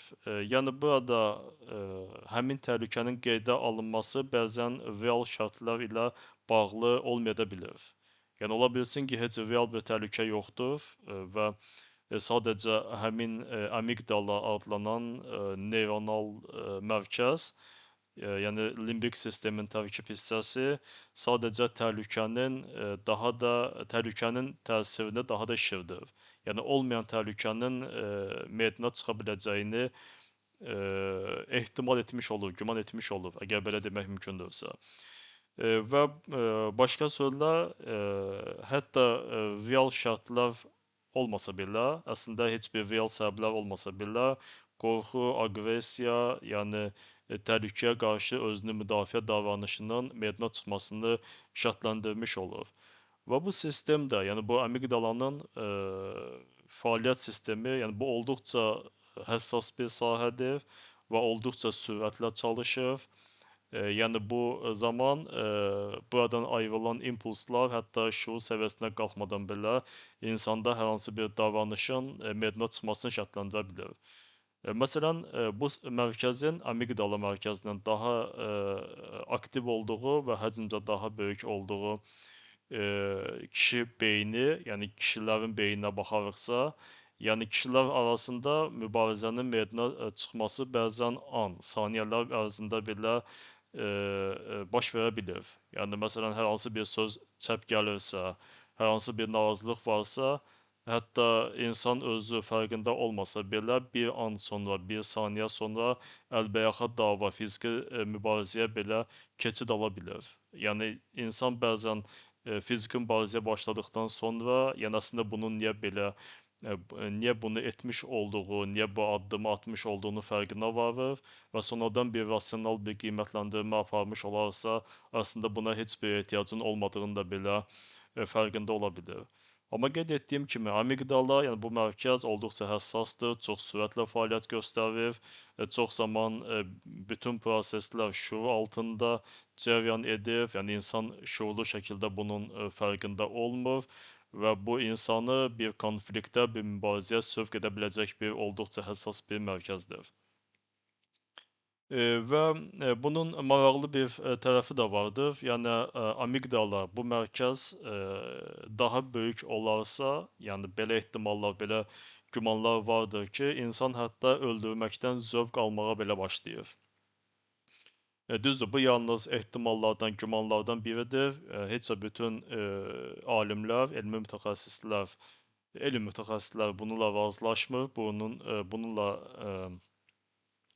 Speaker 1: Yəni burada həmin təhlükənin qeydə alınması bəzən real şərtlər ilə bağlı olmaya da bilir. Yəni ola bilsin ki, heç real bir təhlükə yoxdur və sadəcə həmin amigdala adlanan neyronal mərkəz, yəni limbik sistemin tərkib hissəsi sadəcə təhlükənin daha da təhlükənin təsirini daha da şişirdir. Yəni olmayan təhlükənin meydana çıxa biləcəyini ehtimal etmiş olur, güman etmiş olur, əgər belə demək mümkündürsə. Və başqa sözlə, hətta real şərtlər olmasa belə, əslində heç bir real səbəblər olmasa belə, qorxu, aqressiya, yəni təhlükəyə qarşı özünü müdafiə davranışının meydana çıxmasını şərtləndirmiş olur. Və bu sistem də, yəni bu amigdalanın fəaliyyət sistemi, yəni bu olduqca həssas bir sahədir və olduqca sürətlə çalışır. Yəni bu zaman buradan ayrılan impulslar hətta şuur səviyyəsinə qalxmadan belə insanda hər hansı bir davranışın meydana çıxmasını şərtləndirə bilər. Məsələn, bu mərkəzin amigdala mərkəzinin daha aktiv olduğu və həcmcə daha böyük olduğu kişi beyni, yəni kişilərin beyninə baxarıqsa, Yəni kişilər arasında mübarizənin meydana çıxması bəzən an, saniyələr ərzində belə baş verə bilir. Yəni məsələn hər hansı bir söz çəp gəlirsə, hər hansı bir narazılıq varsa, hətta insan özü fərqində olmasa belə bir an sonra, bir saniyə sonra əlbəyaxa dava, fiziki mübarizəyə belə keçid ala bilər. Yəni insan bəzən fiziki mübarizəyə başladıqdan sonra, yəni əslində bunun niyə belə niyə bunu etmiş olduğu, niyə bu addımı atmış olduğunu fərqinə varır və sonradan bir rasional bir qiymətləndirmə aparmış olarsa, əslində buna heç bir ehtiyacın olmadığını da belə fərqində ola bilər. Amma qeyd etdiyim kimi amigdala, yəni bu mərkəz olduqca həssasdır, çox sürətlə fəaliyyət göstərir, çox zaman bütün proseslər şuur altında cəryan edir, yəni insan şuurlu şəkildə bunun fərqində olmur və bu insanı bir konfliktə, bir mübarizəyə sövq edə biləcək bir olduqca həssas bir mərkəzdir. Və bunun maraqlı bir tərəfi də vardır. Yəni amigdala, bu mərkəz daha böyük olarsa, yəni belə ehtimallar, belə gümanlar vardır ki, insan hətta öldürməkdən zövq almağa belə başlayır. Düzdür, bu yalnız ehtimallardan, gümanlardan biridir. Heç də bütün alimlər, elmi mütəxəssislər, elm mütəxəssislər bununla razılaşmır, bununla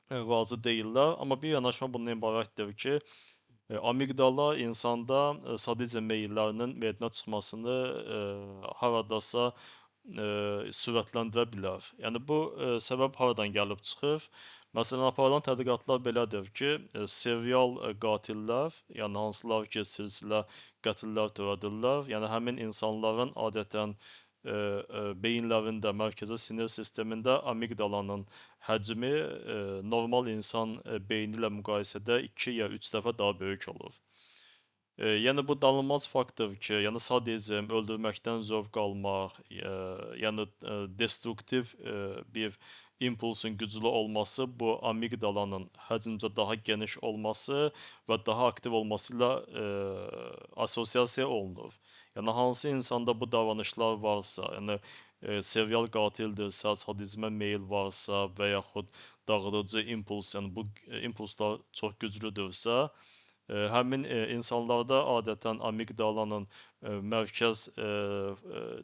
Speaker 1: razı deyillər. Amma bir yanaşma bundan ibarətdir ki, amigdala insanda sadizm meyillərinin meydana çıxmasını haradasa sürətləndirə bilər. Yəni bu səbəb haradan gəlib çıxır? Məsələn, aparılan tədqiqatlar belədir ki, serial qatillər, yəni hansılar ki, silsilə qətillər törədirlər, yəni həmin insanların adətən beyinlərində, mərkəzi sinir sistemində amigdalanın həcmi normal insan beyni ilə müqayisədə 2 ya 3 dəfə daha böyük olur. Yəni bu danılmaz faktdır ki, yəni sadizm, öldürməkdən zövq almaq, yəni destruktiv bir impulsun güclü olması, bu amigdalanın həcmcə daha geniş olması və daha aktiv olması ilə asosiasiya olunur. Yəni hansı insanda bu davranışlar varsa, yəni serial qatildirsə, sadizmə meyil varsa və yaxud dağıdıcı impuls, yəni bu impulslar çox güclüdürsə, həmin insanlarda adətən amigdalanın mərkəz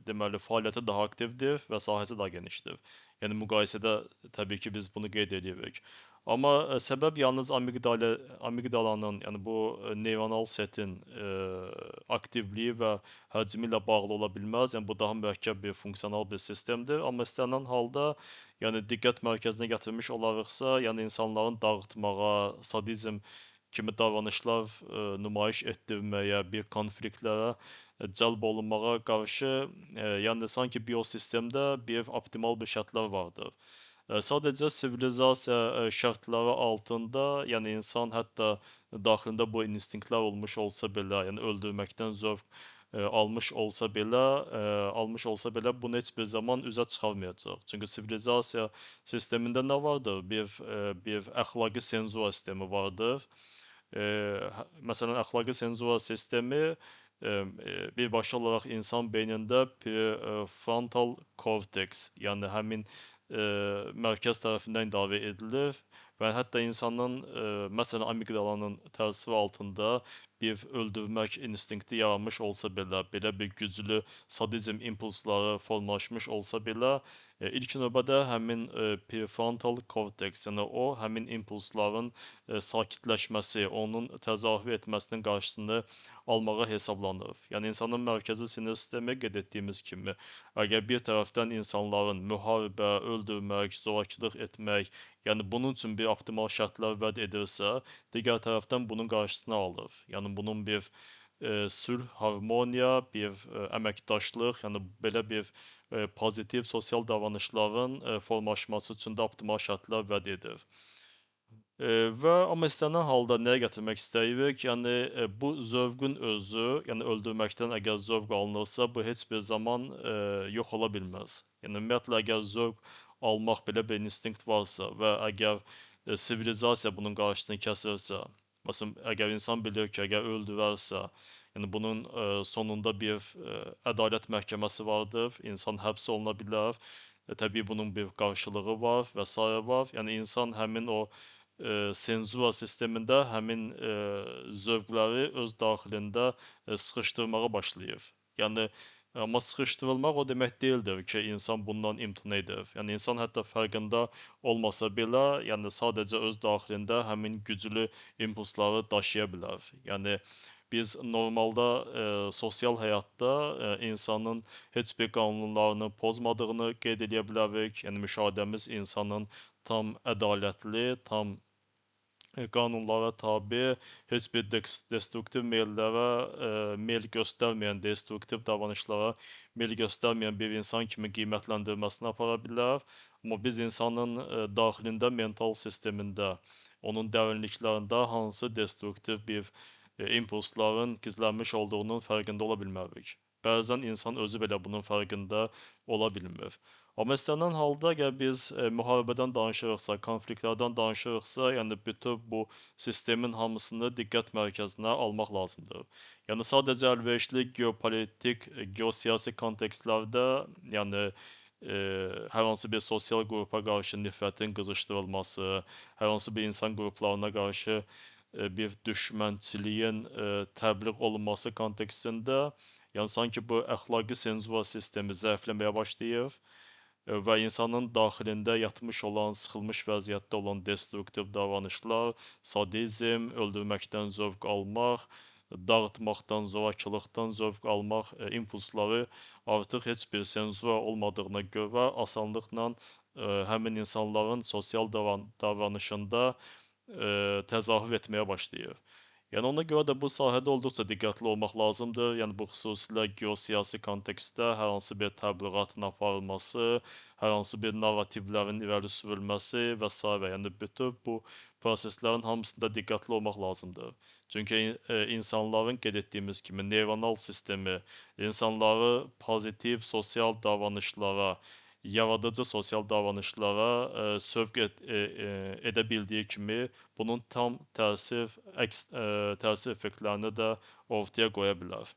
Speaker 1: deməli fəaliyyəti daha aktivdir və sahəsi daha genişdir. Yəni müqayisədə təbii ki, biz bunu qeyd edirik. Amma səbəb yalnız amigdalanın, yəni bu neyronal setin aktivliyi və həcmi ilə bağlı ola bilməz. Yəni bu daha mürəkkəb bir funksional bir sistemdir. Amma istənilən halda, yəni diqqət mərkəzinə gətirmiş olarıqsa, yəni insanların dağıtmağa, sadizm kimi davranışlar nümayiş etdirməyə, bir konfliktlərə cəlb olunmağa qarşı, yəni sanki biosistemdə bir optimal bir şərtlər vardır. Sadəcə sivilizasiya şərtləri altında, yəni insan hətta daxilində bu instinktlər olmuş olsa belə, yəni öldürməkdən zövq almış olsa belə, bunu heç bir zaman üzə çıxarmayacaq. Çünki sivilizasiya sistemində nə vardır? Bir əxlaqi senzura sistemi vardır. Məsələn, əxlaqi senzura sistemi birbaşa olaraq insan beynində prefrontal korteks, yəni həmin mərkəz tərəfindən idarə edilir və hətta insanın, məsələn, amigdalanın təsiri altında bir öldürmək instinkti yaranmış olsa belə, belə bir güclü sadizm impulsları formalaşmış olsa belə, ilk növbədə həmin prefrontal korteks, yəni o, həmin impulsların sakitləşməsi, onun təzahür etməsinin qarşısını almağa hesablanır. Yəni, insanın mərkəzi sinir sistemi qeyd etdiyimiz kimi, əgər bir tərəfdən insanların müharibə, öldürmək, zorakılıq etmək, yəni bunun üçün bir optimal şərtlər vəd edirsə, digər tərəfdən bunun qarşısını alır. Yəni bunun bir sülh, harmoniya, bir əməkdaşlıq, yəni belə bir pozitiv sosial davranışların formalaşması üçün də optimal şərtlər vəd edir. Və amma istənilən halda nəyə gətirmək istəyirik? Yəni bu zövqün özü, yəni öldürməkdən əgər zövq alınırsa, bu heç bir zaman yox ola bilməz. Yəni ümumiyyətlə əgər zövq almaq belə bir instinkt varsa və əgər sivilizasiya bunun qarşısını kəsirsə, məsələn, əgər insan bilir ki, əgər öldürərsə, yəni bunun sonunda bir ədalət məhkəməsi vardır, insan həbs oluna bilər Təbii bunun bir qarşılığı var və sairə var. Yəni insan həmin o senzura sistemində həmin zövqləri öz daxilində sıxışdırmağa başlayır. Yəni amma sıxışdırılmaq o demək deyildir ki, insan bundan imtina edir. Yəni insan hətta fərqində olmasa belə, yəni sadəcə öz daxilində həmin güclü impulsları daşıya bilər. Yəni biz normalda sosial həyatda insanın heç bir qanunlarını pozmadığını qeyd edə bilərik. Yəni müşahidəmiz insanın tam ədalətli, tam qanunlara tabe, heç bir destruktiv meyllərə meyl göstərməyən, destruktiv davranışlara meyl göstərməyən bir insan kimi qiymətləndirməsini apara bilər. Amma biz insanın daxilində, mental sistemində, onun dərinliklərində hansı destruktiv bir impulsların gizlənmiş olduğunun fərqində ola bilmərik. Bəzən insan özü belə bunun fərqində ola bilmir. Amma istənilən halda əgər biz müharibədən danışırıqsa, konfliktlərdən danışırıqsa, yəni bütün bu sistemin hamısını diqqət mərkəzinə almaq lazımdır. Yəni sadəcə əlverişli geopolitik, geosiyasi kontekstlərdə, yəni hər hansı bir sosial qrupa qarşı nifrətin qızışdırılması, hər hansı bir insan qruplarına qarşı bir düşmənçiliyin təbliğ olunması kontekstində, yəni sanki bu əxlaqi senzura sistemi zəifləməyə başlayır və insanın daxilində yatmış olan, sıxılmış vəziyyətdə olan destruktiv davranışlar, sadizm, öldürməkdən zövq almaq, dağıtmaqdan, zorakılıqdan zövq almaq impulsları artıq heç bir senzura olmadığına görə asanlıqla həmin insanların sosial davranışında təzahür etməyə başlayır. Yəni ona görə də bu sahədə olduqca diqqətli olmaq lazımdır. Yəni bu xüsusilə geosiyasi kontekstdə hər hansı bir təbliğatın aparılması, hər hansı bir narrativlərin irəli sürülməsi və sairə. Yəni bütün bu proseslərin hamısında diqqətli olmaq lazımdır. Çünki insanların qeyd etdiyimiz kimi neyronal sistemi insanları pozitiv sosial davranışlara, yaradıcı sosial davranışlara sövq edə bildiyi kimi, bunun tam təsir, əks təsir effektlərini də ortaya qoya bilər.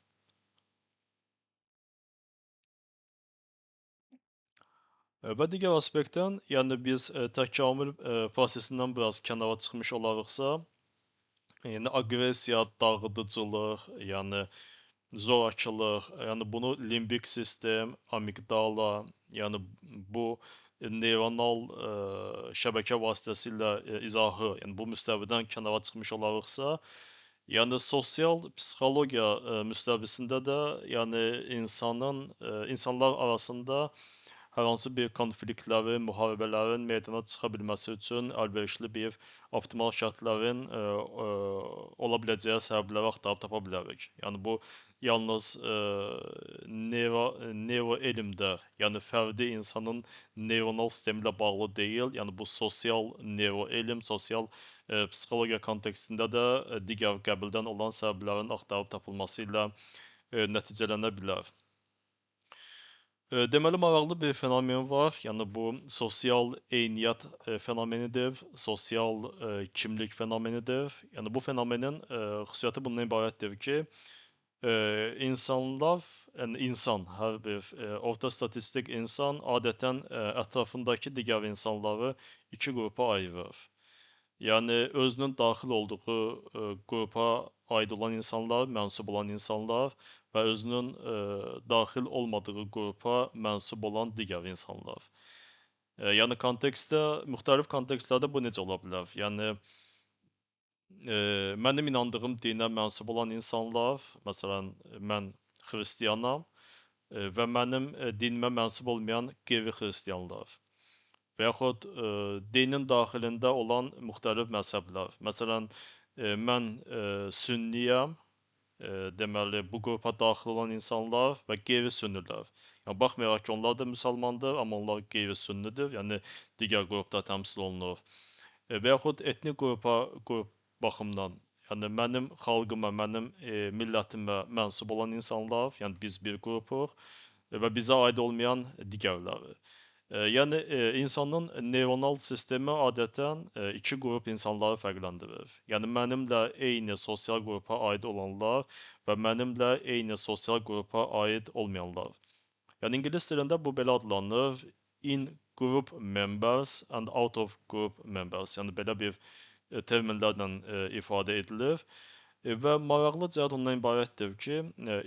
Speaker 1: Və digər aspektdən, yəni biz təkamül prosesindən biraz kənara çıxmış olarıqsa, yəni aqressiya, dağıdıcılıq, yəni zorakılıq, yəni bunu limbik sistem, amigdala, yəni bu neyronal şəbəkə vasitəsilə izahı, yəni bu müstəvidən kənara çıxmış olarıqsa, yəni sosial psixologiya müstəvisində də, yəni insanın, insanlar arasında hər hansı bir konfliktlərin, müharibələrin meydana çıxa bilməsi üçün əlverişli bir optimal şərtlərin ola biləcəyi səbəbləri axtarıb tapa bilərik. Yəni bu yalnız neuroelmdə, yəni fərdi insanın neyronal sistemi ilə bağlı deyil, yəni bu sosial neuroelm, sosial psixologiya kontekstində də digər qəbildən olan səbəblərin axtarıb tapılması ilə nəticələnə bilər. Deməli, maraqlı bir fenomen var, yəni bu sosial eyniyyət fenomenidir, sosial kimlik fenomenidir. Yəni bu fenomenin xüsusiyyəti bundan ibarətdir ki, insanlar, yəni insan, hər bir orta statistik insan adətən ətrafındakı digər insanları iki qrupa ayırır. Yəni özünün daxil olduğu qrupa aid olan insanlar, mənsub olan insanlar və özünün daxil olmadığı qrupa mənsub olan digər insanlar. Yəni kontekstdə, müxtəlif kontekstlərdə bu necə ola bilər? Yəni mənim inandığım dinə mənsub olan insanlar, məsələn, mən xristianam və mənim dinimə mənsub olmayan qeyri-xristianlar və yaxud dinin daxilində olan müxtəlif məzhəblər. Məsələn, mən sünniyəm, deməli, bu qrupa daxil olan insanlar və qeyri-sünnilər. Yəni, baxmayaraq ki, onlar da müsəlmandır, amma onlar qeyri-sünnüdür, yəni digər qrupda təmsil olunur. Və yaxud etnik qrup baxımdan, yəni mənim xalqıma, mənim millətimə mənsub olan insanlar, yəni biz bir qrupuq və bizə aid olmayan digərləri. Yəni insanın neyronal sistemi adətən iki qrup insanları fərqləndirir. Yəni mənimlə eyni sosial qrupa aid olanlar və mənimlə eyni sosial qrupa aid olmayanlar. Yəni ingilis dilində bu belə adlanır: In group members and out of group members. Yəni belə bir terminlərlə ifadə edilir. Və maraqlı cəhət ondan ibarətdir ki,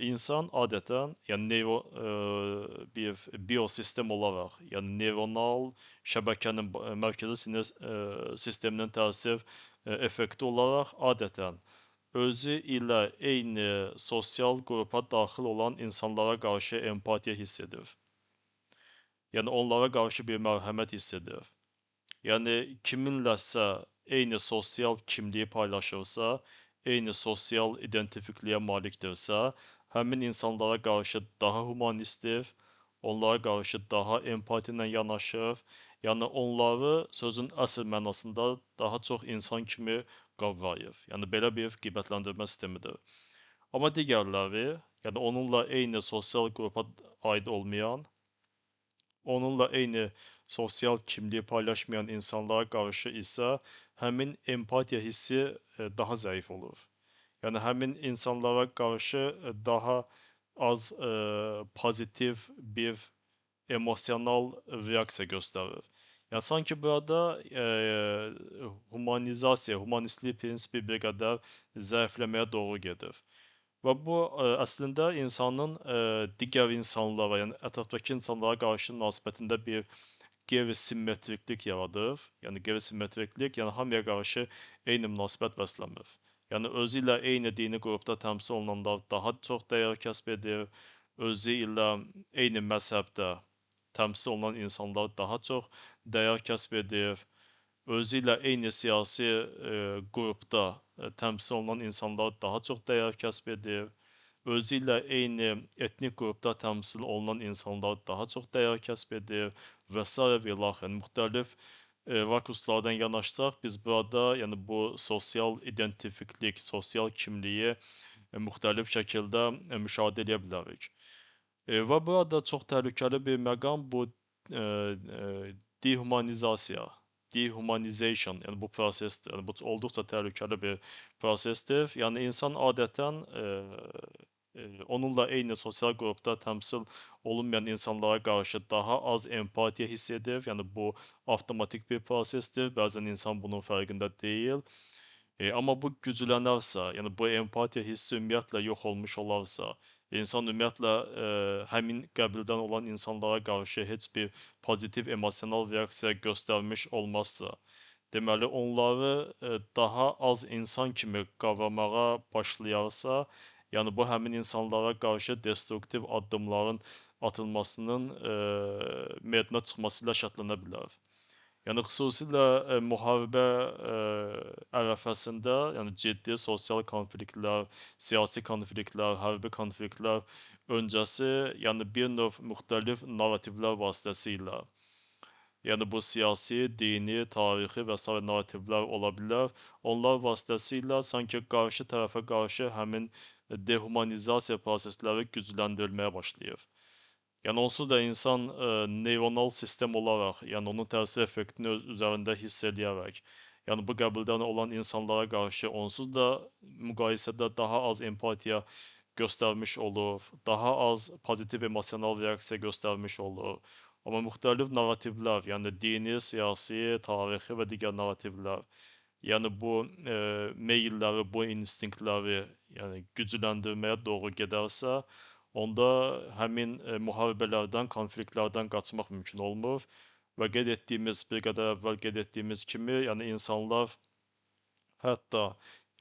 Speaker 1: insan adətən, yəni neyro bir biosistem olaraq, yəni neyronal şəbəkənin mərkəzi sinir sisteminin təsir effekti olaraq adətən özü ilə eyni sosial qrupa daxil olan insanlara qarşı empatiya hiss edir. Yəni onlara qarşı bir mərhəmət hiss edir. Yəni kiminləsə eyni sosial kimliyi paylaşırsa, eyni sosial identifikliyə malikdirsə, həmin insanlara qarşı daha humanistdir, onlara qarşı daha empati ilə yanaşır, yəni onları sözün əsl mənasında daha çox insan kimi qavrayır. Yəni belə bir qiymətləndirmə sistemidir. Amma digərləri, yəni onunla eyni sosial qrupa aid olmayan, onunla eyni sosial kimliyi paylaşmayan insanlara qarşı isə həmin empatiya hissi daha zəif olur. Yəni həmin insanlara qarşı daha az pozitiv bir emosional reaksiya göstərir. Yəni sanki burada humanizasiya, humanistlik prinsipi bir qədər zəifləməyə doğru gedir. Və bu əslində insanın digər insanlara, yəni ətrafdakı insanlara qarşı münasibətində bir qeyri-simmetriklik yaradır. Yəni qeyri-simmetriklik, yəni hamıya qarşı eyni münasibət bəsləmir. Yəni özü ilə eyni dini qrupda təmsil olunanlar daha çox dəyər kəsb edir, özü ilə eyni məzhəbdə təmsil olunan insanlar daha çox dəyər kəsb edir, özü ilə eyni siyasi qrupda təmsil olunan insanlar daha çox dəyər kəsb edir, özü ilə eyni etnik qrupda təmsil olunan insanlar daha çox dəyər kəsb edir və s. və ilaxır. Yəni müxtəlif rakurslardan yanaşsaq, biz burada yəni bu sosial identifiklik, sosial kimliyi müxtəlif şəkildə müşahidə edə bilərik. Və burada çox təhlükəli bir məqam bu dehumanizasiya, dehumanization, yəni bu prosesdir. Yəni bu olduqca təhlükəli bir prosesdir. Yəni insan adətən onunla eyni sosial qrupda təmsil olunmayan insanlara qarşı daha az empatiya hiss edir. Yəni bu avtomatik bir prosesdir. Bəzən insan bunun fərqində deyil. Amma bu güclənərsə, yəni bu empatiya hissi ümumiyyətlə yox olmuş olarsa, insan ümumiyyətlə həmin qəbildən olan insanlara qarşı heç bir pozitiv emosional reaksiya göstərmiş olmazsa, deməli onları daha az insan kimi qavramağa başlayarsa, yəni bu həmin insanlara qarşı destruktiv addımların atılmasının meydana çıxması ilə şərtlənə bilər. Yəni xüsusilə müharibə ərəfəsində, yəni ciddi sosial konfliktlər, siyasi konfliktlər, hərbi konfliktlər öncəsi, yəni bir növ müxtəlif narrativlər vasitəsilə, yəni bu siyasi, dini, tarixi və sair narrativlər ola bilər. Onlar vasitəsilə sanki qarşı tərəfə qarşı həmin dehumanizasiya prosesləri gücləndirilməyə başlayır. Yəni onsuz da insan neyronal sistem olaraq, yəni onun təsir effektini öz üzərində hiss eləyərək, yəni bu qəbildən olan insanlara qarşı onsuz da müqayisədə daha az empatiya göstərmiş olur, daha az pozitiv emosional reaksiya göstərmiş olur. Amma müxtəlif narrativlər, yəni dini, siyasi, tarixi və digər narrativlər, yəni bu meyilləri, bu instinktləri, yəni gücləndirməyə doğru gedərsə, onda həmin müharibələrdən, konfliktlərdən qaçmaq mümkün olmur və qeyd etdiyimiz, bir qədər əvvəl qeyd etdiyimiz kimi, yəni insanlar hətta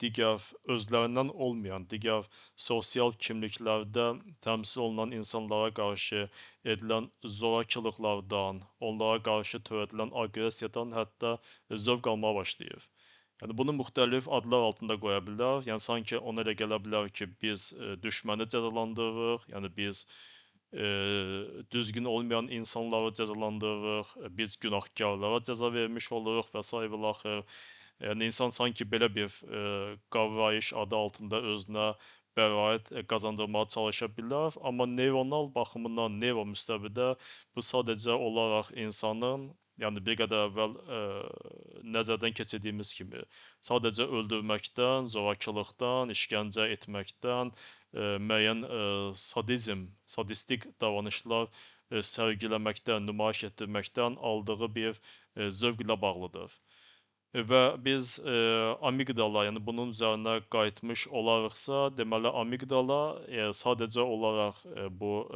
Speaker 1: digər özlərindən olmayan, digər sosial kimliklərdə təmsil olunan insanlara qarşı edilən zorakılıqlardan, onlara qarşı törədilən aqressiyadan hətta zövq almağa başlayır. Yəni bunu müxtəlif adlar altında qoya bilər. Yəni sanki ona elə gələ bilər ki, biz düşməni cəzalandırırıq, yəni biz düzgün olmayan insanları cəzalandırırıq, biz günahkarlara cəza vermiş oluruq və s. və ilaxır. Yəni insan sanki belə bir qavrayış adı altında özünə bəraət qazandırmağa çalışa bilər, amma neyronal baxımından, neyro müstəvidə bu sadəcə olaraq insanın, yəni bir qədər əvvəl nəzərdən keçirdiyimiz kimi, sadəcə öldürməkdən, zorakılıqdan, işgəncə etməkdən, müəyyən sadizm, sadistik davranışlar sərgiləməkdən, nümayiş etdirməkdən aldığı bir zövq ilə bağlıdır. Və biz amigdala, yəni bunun üzərinə qayıtmış olarıqsa, deməli amigdala sadəcə olaraq bu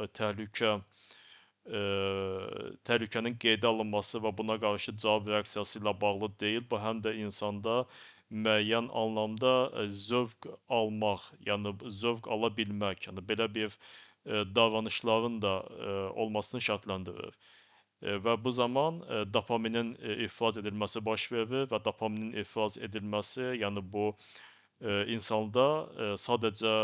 Speaker 1: təhlükənin qeydə alınması və buna qarşı cavab reaksiyası ilə bağlı deyil. Bu həm də insanda müəyyən anlamda zövq almaq, yəni zövq ala bilmək, yəni belə bir davranışların da olmasını şərtləndirir. Və bu zaman dopaminin ifraz edilməsi baş verir və dopaminin ifraz edilməsi, yəni bu insanda sadəcə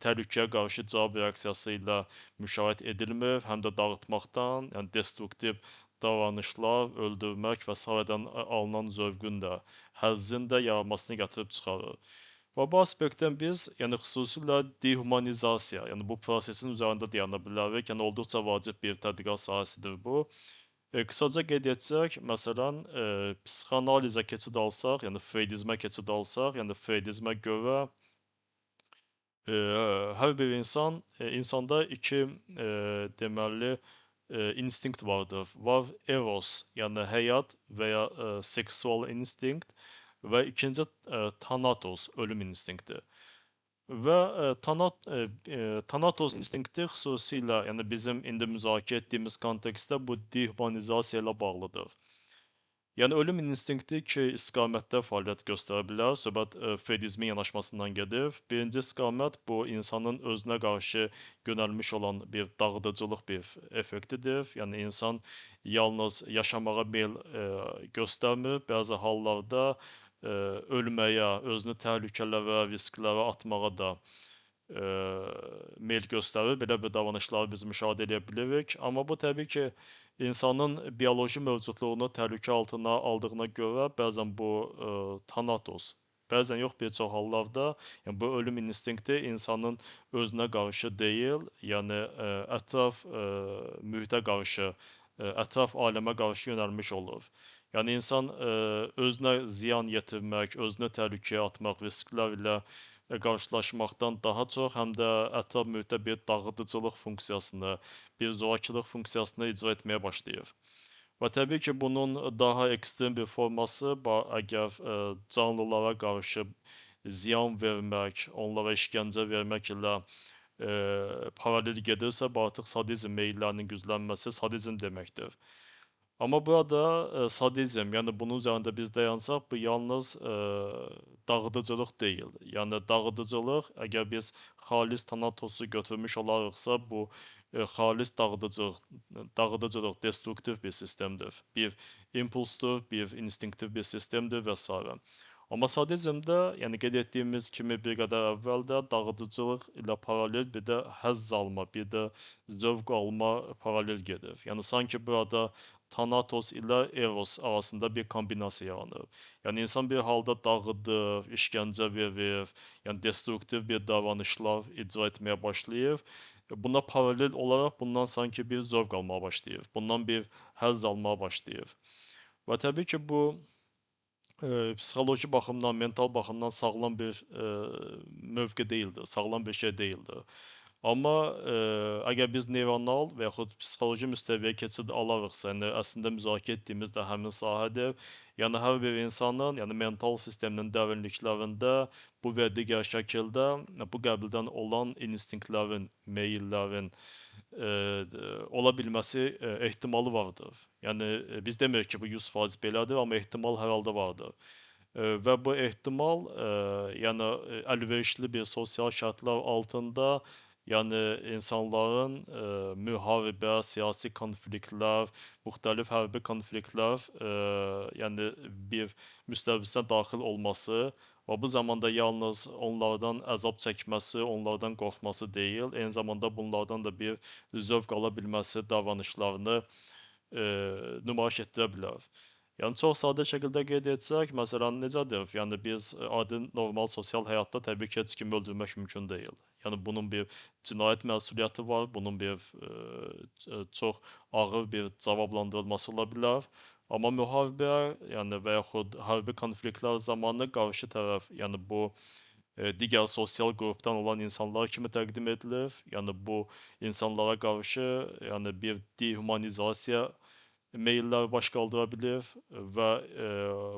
Speaker 1: təhlükəyə qarşı cavab reaksiyası ilə müşayiət edilmir, həm də dağıtmaqdan, yəni destruktiv davranışlar, öldürmək və sairədən alınan zövqün də, həzzin də yaranmasını gətirib çıxarır. Və bu aspektdən biz, yəni xüsusilə dehumanizasiya, yəni bu prosesin üzərində dayana bilərik, yəni olduqca vacib bir tədqiqat sahəsidir bu. Qısaca qeyd etsək, məsələn, psixoanalizə keçid alsaq, yəni freydizmə keçid alsaq, yəni freydizmə görə hər bir insan, insanda iki deməli instinkt vardır. Var eros, yəni həyat və ya seksual instinkt və ikinci thanatos, ölüm instinkti. Və thanatos instinkti xüsusilə, yəni bizim indi müzakirə etdiyimiz kontekstdə bu dehumanizasiya ilə bağlıdır. Yəni ölüm instinkti iki istiqamətdə fəaliyyət göstərə bilər. Söhbət freydizmin yanaşmasından gedir. Birinci istiqamət bu insanın özünə qarşı yönəlmiş olan bir dağıdıcılıq bir effektidir. Yəni insan yalnız yaşamağa meyl göstərmir. Bəzi hallarda ölməyə, özünü təhlükələrə, risklərə atmağa da meyl göstərir. Belə bir davranışları biz müşahidə edə bilirik. Amma bu təbii ki, insanın bioloji mövcudluğunu təhlükə altına aldığına görə bəzən bu thanatos, bəzən yox, bir çox hallarda, yəni bu ölüm instinkti insanın özünə qarşı deyil, yəni ətraf mühitə qarşı, ətraf aləmə qarşı yönəlmiş olur. Yəni insan özünə ziyan yetirmək, özünü təhlükəyə atmaq, risklər ilə qarşılaşmaqdan daha çox həm də ətraf mühitdə bir dağıdıcılıq funksiyasını, bir zorakılıq funksiyasını icra etməyə başlayır. Və təbii ki, bunun daha ekstrem bir forması, əgər canlılara qarşı ziyan vermək, onlara işgəncə vermək ilə paralel gedirsə, bu artıq sadizm meyillərinin güclənməsi, sadizm deməkdir. Amma burada sadizm, yəni bunun üzərində biz dayansaq, bu yalnız dağıdıcılıq deyil. Yəni dağıdıcılıq, əgər biz xalis thanatosu götürmüş olarıqsa, bu xalis dağıdıcılıq, destruktiv bir sistemdir. Bir impulsdur, bir instinktiv bir sistemdir və s. Amma sadizmdə, yəni qeyd etdiyimiz kimi bir qədər əvvəl də dağıdıcılıq ilə paralel bir də həzz alma, bir də zövq alma paralel gedir. Yəni sanki burada Thanatos ilə Eros arasında bir kombinasiya yaranır. Yəni insan bir halda dağıdır, işgəncə verir, yəni destruktiv bir davranışlar icra etməyə başlayır. Buna paralel olaraq bundan sanki bir zövq almağa başlayır, bundan bir həzz almağa başlayır. Və təbii ki, bu psixoloji baxımdan, mental baxımdan sağlam bir mövqe deyildir, sağlam bir şey deyildir. Amma əgər biz neyronal və yaxud psixoloji müstəviyə keçid alarıqsa, yəni əslində müzakirə etdiyimiz də həmin sahədir. Yəni hər bir insanın, yəni mental sisteminin dərinliklərində bu və digər şəkildə bu qəbildən olan instinktlərin, meyillərin ola bilməsi ehtimalı vardır. Yəni biz demirik ki, bu 100% belədir, amma ehtimal hər halda vardır. Və bu ehtimal, yəni əlverişli bir sosial şərtlər altında, yəni insanların müharibə, siyasi konfliktlər, müxtəlif hərbi konfliktlər, yəni bir müstəvisinə daxil olması və bu zamanda yalnız onlardan əzab çəkməsi, onlardan qorxması deyil, eyni zamanda bunlardan da bir zövq ala bilməsi davranışlarını nümayiş etdirə bilər. Yəni çox sadə şəkildə qeyd etsək, məsələn necədir? Yəni biz adi normal sosial həyatda təbii ki, heç kimi öldürmək mümkün deyil. Yəni bunun bir cinayət məsuliyyəti var, bunun bir çox ağır bir cavablandırılması ola bilər. Amma müharibə, yəni və yaxud hərbi konfliktlər zamanı qarşı tərəf, yəni bu digər sosial qrupdan olan insanlar kimi təqdim edilir. Yəni bu insanlara qarşı, yəni bir dehumanizasiya meyilləri baş qaldıra bilir və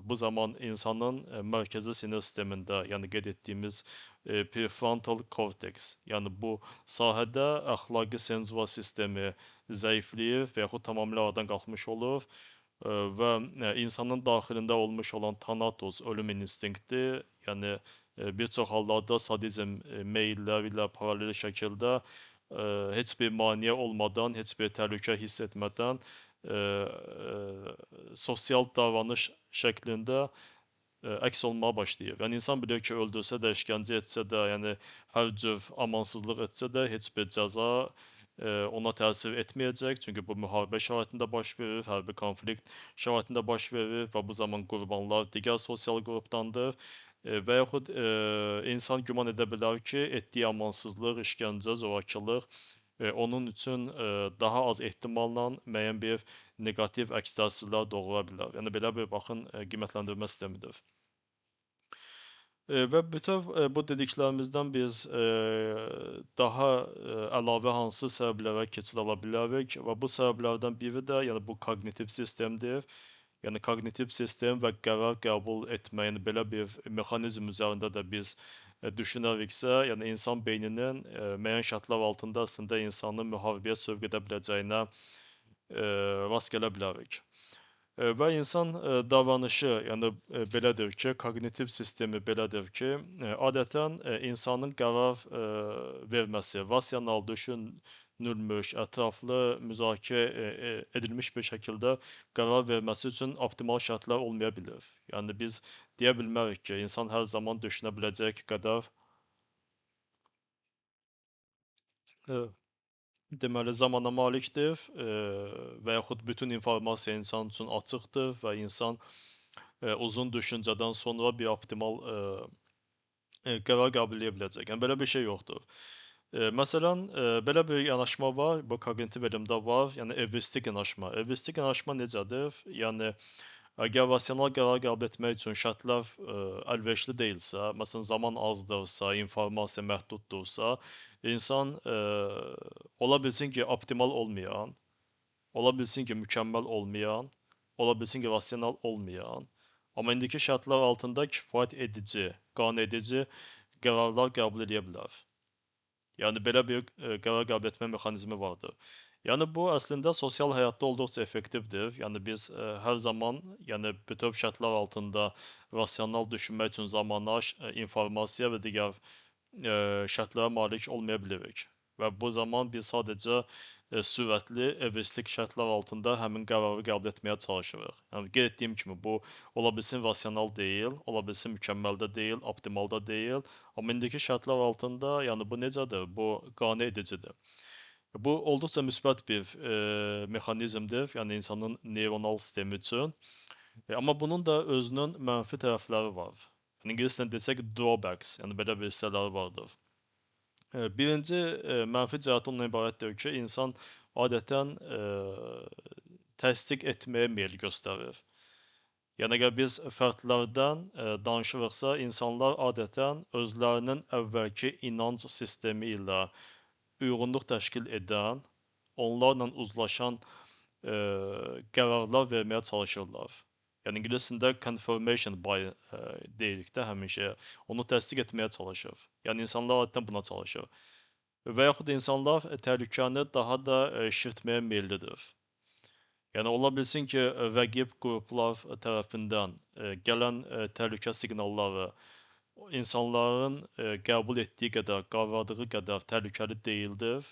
Speaker 1: bu zaman insanın mərkəzi sinir sistemində, yəni qeyd etdiyimiz prefrontal korteks, yəni bu sahədə əxlaqi senzura sistemi zəifləyir və yaxud tamamilə aradan qalxmış olur və insanın daxilində olmuş olan tanatos, ölüm instinkti, yəni bir çox hallarda sadizm meyilləri ilə paralel şəkildə heç bir maneə olmadan, heç bir təhlükə hiss etmədən sosial davranış şəklində əks olmağa başlayır. Yəni insan bilir ki, öldürsə də, işgəncə etsə də, yəni hər cür amansızlıq etsə də heç bir cəza ona təsir etməyəcək. Çünki bu müharibə şəraitində baş verir, hərbi konflikt şəraitində baş verir və bu zaman qurbanlar digər sosial qrupdandır. Və yaxud insan güman edə bilər ki, etdiyi amansızlıq, işgəncə, zorakılıq onun üçün daha az ehtimalla müəyyən bir neqativ əks təsirlər doğura bilər. Yəni belə bir baxın qiymətləndirmə sistemidir. Və bütöv bu dediklərimizdən biz daha əlavə hansı səbəblərə keçid ala bilərik və bu səbəblərdən biri də yəni bu koqnitiv sistemdir. Yəni koqnitiv sistem və qərar qəbul etmə, yəni belə bir mexanizm üzərində də biz düşünəriksə, yəni insan beyninin müəyyən şərtlər altında əslində insanı müharibəyə sövq edə biləcəyinə rast gələ bilərik. Və insan davranışı, yəni belədir ki, koqnitiv sistemi belədir ki, adətən insanın qərar verməsi rasional düşünülmüş, ətraflı müzakirə edilmiş bir şəkildə qərar verməsi üçün optimal şərtlər olmaya bilər. Yəni biz deyə bilmərik ki, insan hər zaman düşünə biləcək qədər deməli zamana malikdir və yaxud bütün informasiya insan üçün açıqdır və insan uzun düşüncədən sonra bir optimal qərar qəbul edə biləcək. Yəni belə bir şey yoxdur. Məsələn, belə bir yanaşma var, bu koqnitiv elmdə var, yəni evristik yanaşma. Evristik yanaşma necədir? Yəni əgər rasional qərar qəbul etmək üçün şərtlər əlverişli deyilsə, məsələn, zaman azdırsa, informasiya məhduddursa, insan ola bilsin ki, optimal olmayan, ola bilsin ki, mükəmməl olmayan, ola bilsin ki, rasional olmayan, amma indiki şərtlər altında kifayət edici, qane edici qərarlar qəbul edə bilər. Yəni belə bir qərar qəbul etmə mexanizmi vardır. Yəni bu əslində sosial həyatda olduqca effektivdir. Yəni biz hər zaman, yəni bütöv şərtlər altında rasional düşünmək üçün zamana, informasiya və digər şərtlərə malik olmaya bilirik. Və bu zaman biz sadəcə sürətli, evristik şərtlər altında həmin qərarı qəbul etməyə çalışırıq. Yəni qeyd etdiyim kimi bu ola bilsin rasional deyil, ola bilsin mükəmməl də deyil, optimal da deyil. Amma indiki şərtlər altında, yəni bu necədir? Bu qane edicidir. Bu olduqca müsbət bir mexanizmdir, yəni insanın neyronal sistemi üçün. Amma bunun da özünün mənfi tərəfləri var. Yəni, ingilis dilində desək drawbacks, yəni belə bir hissələri vardır. Birinci mənfi cəhəti ondan ibarətdir ki, insan adətən təsdiq etməyə meyl göstərir. Yəni əgər biz fərdlərdən danışırıqsa, insanlar adətən özlərinin əvvəlki inanc sistemi ilə uyğunluq təşkil edən, onlarla uzlaşan qərarlar verməyə çalışırlar. Yəni ingilis dilində confirmation bias deyirik də həmin şeyə. Onu təsdiq etməyə çalışır. Yəni insanlar adətən buna çalışır. Və yaxud insanlar təhlükəni daha da şişirtməyə meyillidir. Yəni ola bilsin ki, rəqib qruplar tərəfindən gələn təhlükə siqnalları insanların qəbul etdiyi qədər, qavradığı qədər təhlükəli deyildir.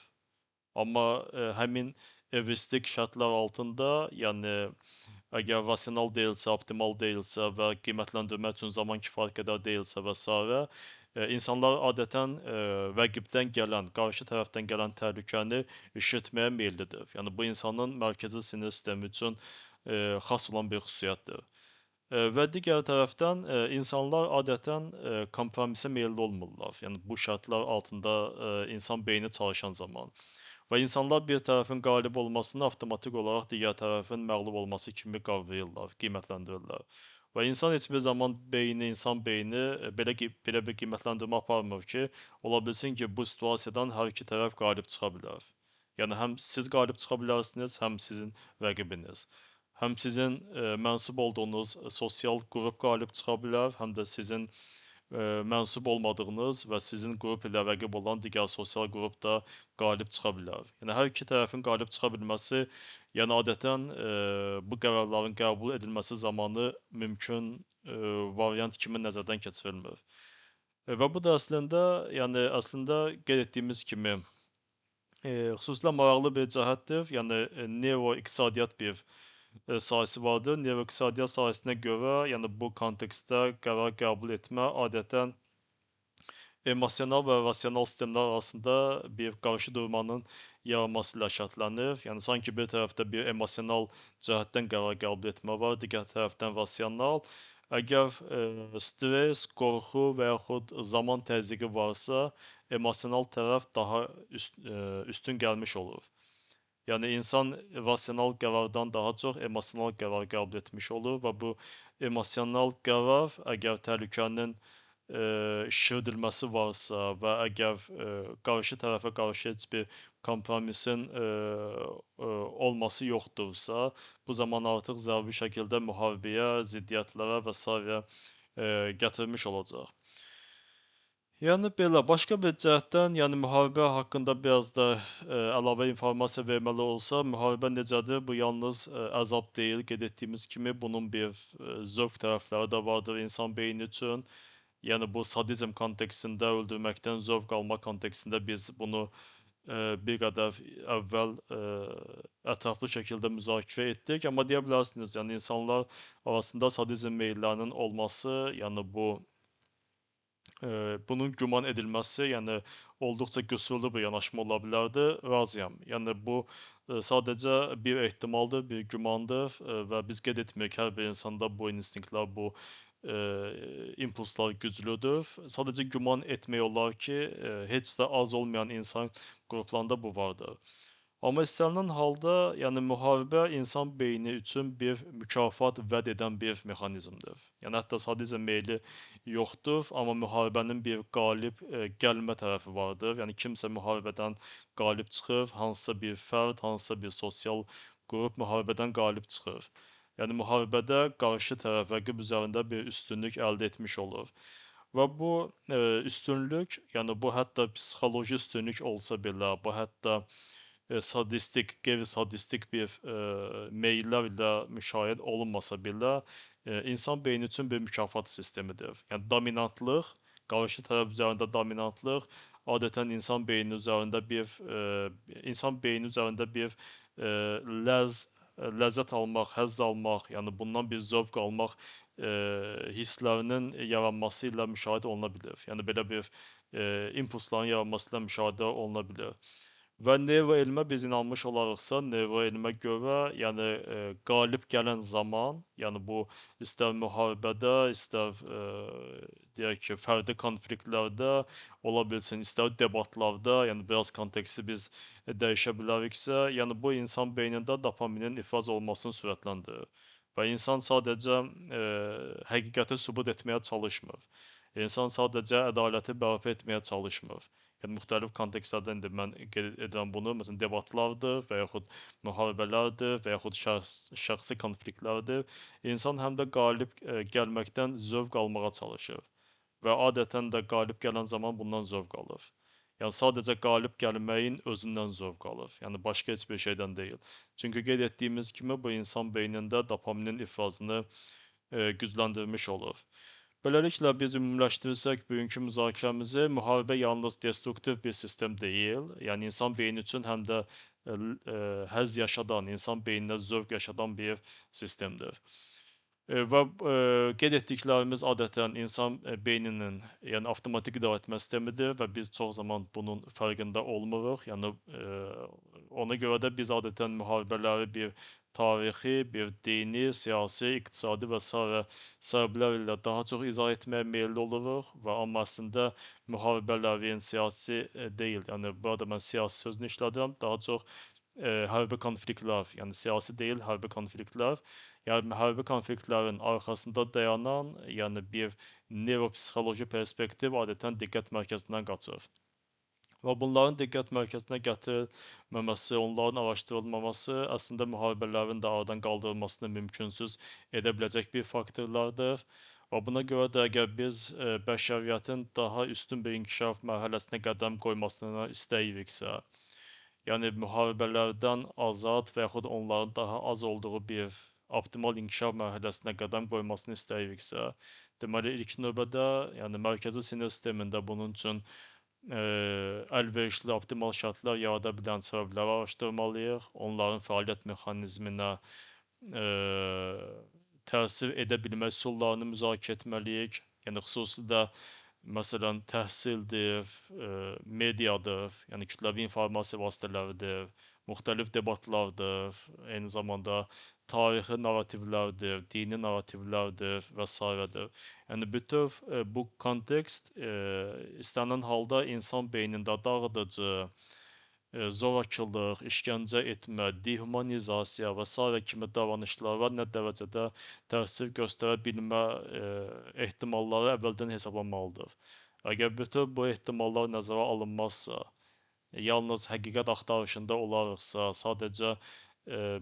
Speaker 1: Amma həmin evristik şərtlər altında, yəni əgər rasional deyilsə, optimal deyilsə və qiymətləndirmək üçün zaman kifayət qədər deyilsə və sairə, insanlar adətən rəqibdən gələn, qarşı tərəfdən gələn təhlükəni şişirtməyə meyillidir. Yəni bu insanın mərkəzi sinir sistemi üçün xas olan bir xüsusiyyətdir. Və digər tərəfdən insanlar adətən kompromisə meyilli olmurlar. Yəni bu şərtlər altında insan beyni çalışan zaman. Və insanlar bir tərəfin qalib olmasını avtomatik olaraq digər tərəfin məğlub olması kimi qavrayırlar, qiymətləndirirlər. Və insan heç bir zaman beyni, insan beyni belə bir qiymətləndirmə aparmır ki, ola bilsin ki, bu situasiyadan hər iki tərəf qalib çıxa bilər. Yəni həm siz qalib çıxa bilərsiniz, həm sizin rəqibiniz. Həm sizin mənsub olduğunuz sosial qrup qalib çıxa bilər, həm də sizin mənsub olmadığınız və sizin qrup ilə rəqib olan digər sosial qrup da qalib çıxa bilər. Yəni hər iki tərəfin qalib çıxa bilməsi, yəni adətən bu qərarların qəbul edilməsi zamanı mümkün variant kimi nəzərdən keçirilmir. Və bu da əslində, yəni əslində qeyd etdiyimiz kimi xüsusilə maraqlı bir cəhətdir. Yəni neuroiqtisadiyyat bir sahəsi vardır. Neuroiqtisadiyyat sahəsinə görə, yəni bu kontekstdə qərar qəbul etmə adətən emosional və rasional sistemlər arasında bir qarşı durmanın yaranması ilə şərtlənir. Yəni sanki bir tərəfdə bir emosional cəhətdən qərar qəbul etmə var, digər tərəfdən rasional. Əgər stres, qorxu və yaxud zaman təzyiqi varsa, emosional tərəf daha üstün gəlmiş olur. Yəni insan rasional qərardan daha çox emosional qərar qəbul etmiş olur və bu emosional qərar əgər təhlükənin şişirdilməsi varsa və əgər qarşı tərəfə qarşı heç bir kompromisin olması yoxdursa, bu zaman artıq zəruri şəkildə müharibəyə, ziddiyyətlərə və sairə gətirmiş olacaq. Yəni belə, başqa bir cəhətdən, yəni müharibə haqqında biraz da əlavə informasiya verməli olsa, müharibə necədir? Bu yalnız əzab deyil, qeyd etdiyimiz kimi bunun bir zövq tərəfləri də vardır insan beyni üçün. Yəni bu sadizm kontekstində, öldürməkdən zövq alma kontekstində biz bunu bir qədər əvvəl ətraflı şəkildə müzakirə etdik. Amma deyə bilərsiniz, yəni insanlar arasında sadizm meyillərinin olması, yəni bu bunun güman edilməsi, yəni olduqca qüsurlu bir yanaşma ola bilərdi. Razıyam. Yəni bu sadəcə bir ehtimaldır, bir gümandır və biz qeyd etmirik hər bir insanda bu instinktlər, bu impulslar güclüdür. Sadəcə güman etmək olar ki, heç də az olmayan insan qruplarında bu vardır. Amma istənilən halda, yəni müharibə insan beyni üçün bir mükafat vəd edən bir mexanizmdir. Yəni hətta sadizm meyli yoxdur, amma müharibənin bir qalib gəlmə tərəfi vardır. Yəni kimsə müharibədən qalib çıxır, hansısa bir fərd, hansısa bir sosial qrup müharibədən qalib çıxır. Yəni müharibədə qarşı tərəf rəqib üzərində bir üstünlük əldə etmiş olur. Və bu üstünlük, yəni bu hətta psixoloji üstünlük olsa belə, bu hətta sadistik, qeyri-sadistik bir meyillər ilə müşahidə olunmasa belə, insan beyni üçün bir mükafat sistemidir. Yəni dominantlıq, qarşı tərəf üzərində dominantlıq adətən insan beyni üzərində bir ləzzət almaq, həzz almaq, yəni bundan bir zövq almaq hisslərinin yaranması ilə müşahidə oluna bilir. Yəni belə bir impulsların yaranması ilə müşahidə oluna bilir. Və neuroelmə biz inanmış olarıqsa, neuroelmə görə, yəni qalib gələn zaman, yəni bu istər müharibədə, istər deyək ki, fərdi konfliktlərdə ola bilsin, istər debatlarda, yəni biraz konteksti biz dəyişə biləriksə, yəni bu insan beynində dopaminin ifraz olmasını sürətləndirir. Və insan sadəcə həqiqəti sübut etməyə çalışmır. İnsan sadəcə ədaləti bərpa etməyə çalışmır. Yəni müxtəlif kontekstlərdə indi mən qeyd edirəm bunu, məsələn debatlardır və yaxud müharibələrdir və yaxud şəxsi konfliktlərdir. İnsan həm də qalib gəlməkdən zövq almağa çalışır və adətən də qalib gələn zaman bundan zövq alır. Yəni sadəcə qalib gəlməyin özündən zövq alır. Yəni başqa heç bir şeydən deyil. Çünki qeyd etdiyimiz kimi bu insan beynində dopaminin ifrazını gücləndirmiş olur. Beləliklə biz ümumiləşdirsək bugünkü müzakirəmizi, müharibə yalnız destruktiv bir sistem deyil. Yəni insan beyni üçün həm də həzz yaşadan, insan beyninə zövq yaşadan bir sistemdir. Və qeyd etdiklərimiz adətən insan beyninin, yəni avtomatik idarəetmə sistemidir və biz çox zaman bunun fərqində olmuruq. Yəni ona görə də biz adətən müharibələri bir tarixi, bir dini, siyasi, iqtisadi və sairə səbəblər ilə daha çox izah etməyə meyilli oluruq və amma əslində müharibələrin siyasi deyil. Yəni burada mən siyasi sözünü işlədirəm, daha çox hərbi konfliktlər, yəni siyasi deyil, hərbi konfliktlər, yəni hərbi konfliktlərin arxasında dayanan, yəni bir nevropsixoloji perspektiv adətən diqqət mərkəzindən qaçır. Və bunların diqqət mərkəzinə gətirilməməsi, onların araşdırılmaması əslində müharibələrin də aradan qaldırılmasını mümkünsüz edə biləcək bir faktorlardır. Və buna görə də əgər biz bəşəriyyətin daha üstün bir inkişaf mərhələsinə qədəm qoymasını istəyiriksə, yəni müharibələrdən azad və yaxud onların daha az olduğu bir optimal inkişaf mərhələsinə qədəm qoymasını istəyiriksə, deməli ilk növbədə, yəni mərkəzi sinir sistemində bunun üçün əlverişli optimal şərtlər yarada bilən səbəbləri araşdırmalıyıq, onların fəaliyyət mexanizminə təsir edə bilmək üsullarını müzakirə etməliyik. Yəni xüsusilə məsələn təhsildir, mediadır, yəni kütləvi informasiya vasitələridir, müxtəlif debatlardır, eyni zamanda tarixi narrativlərdir, dini narrativlərdir və sairədir. Yəni bütöv bu kontekst istənilən halda insan beynində dağıdıcı, zorakılıq, işgəncə etmə, dehumanizasiya və sairə kimi davranışlara nə dərəcədə təsir göstərə bilmə ehtimalları əvvəldən hesablanmalıdır. Əgər bütün bu ehtimallar nəzərə alınmazsa, yalnız həqiqət axtarışında olarıqsa, sadəcə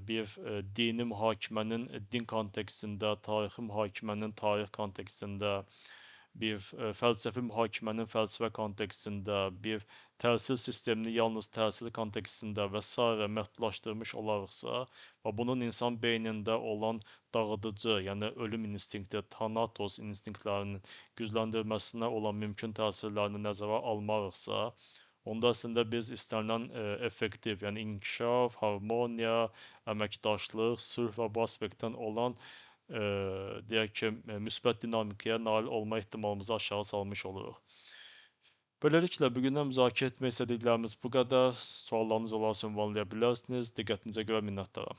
Speaker 1: bir dini mühakimənin din kontekstində, tarixi mühakimənin tarix kontekstində, bir fəlsəfi mühakimənin fəlsəfə kontekstində, bir təhsil sistemini yalnız təhsil kontekstində və sairə məhdudlaşdırmış olarıqsa və bunun insan beynində olan dağıdıcı, yəni ölüm instinkti, thanatos instinktlərinin gücləndirməsinə olan mümkün təsirlərini nəzərə almarıqsa, onda əslində biz istənilən effektiv, yəni inkişaf, harmoniya, əməkdaşlıq, sülh və bu aspektdən olan deyək ki, müsbət dinamikaya nail olma ehtimalımızı aşağı salmış oluruq. Beləliklə, bugündən müzakirə etmək istədiklərimiz bu qədər. Suallarınız olarsa ünvanlaya bilərsiniz. Diqqətinizə görə minnətdaram.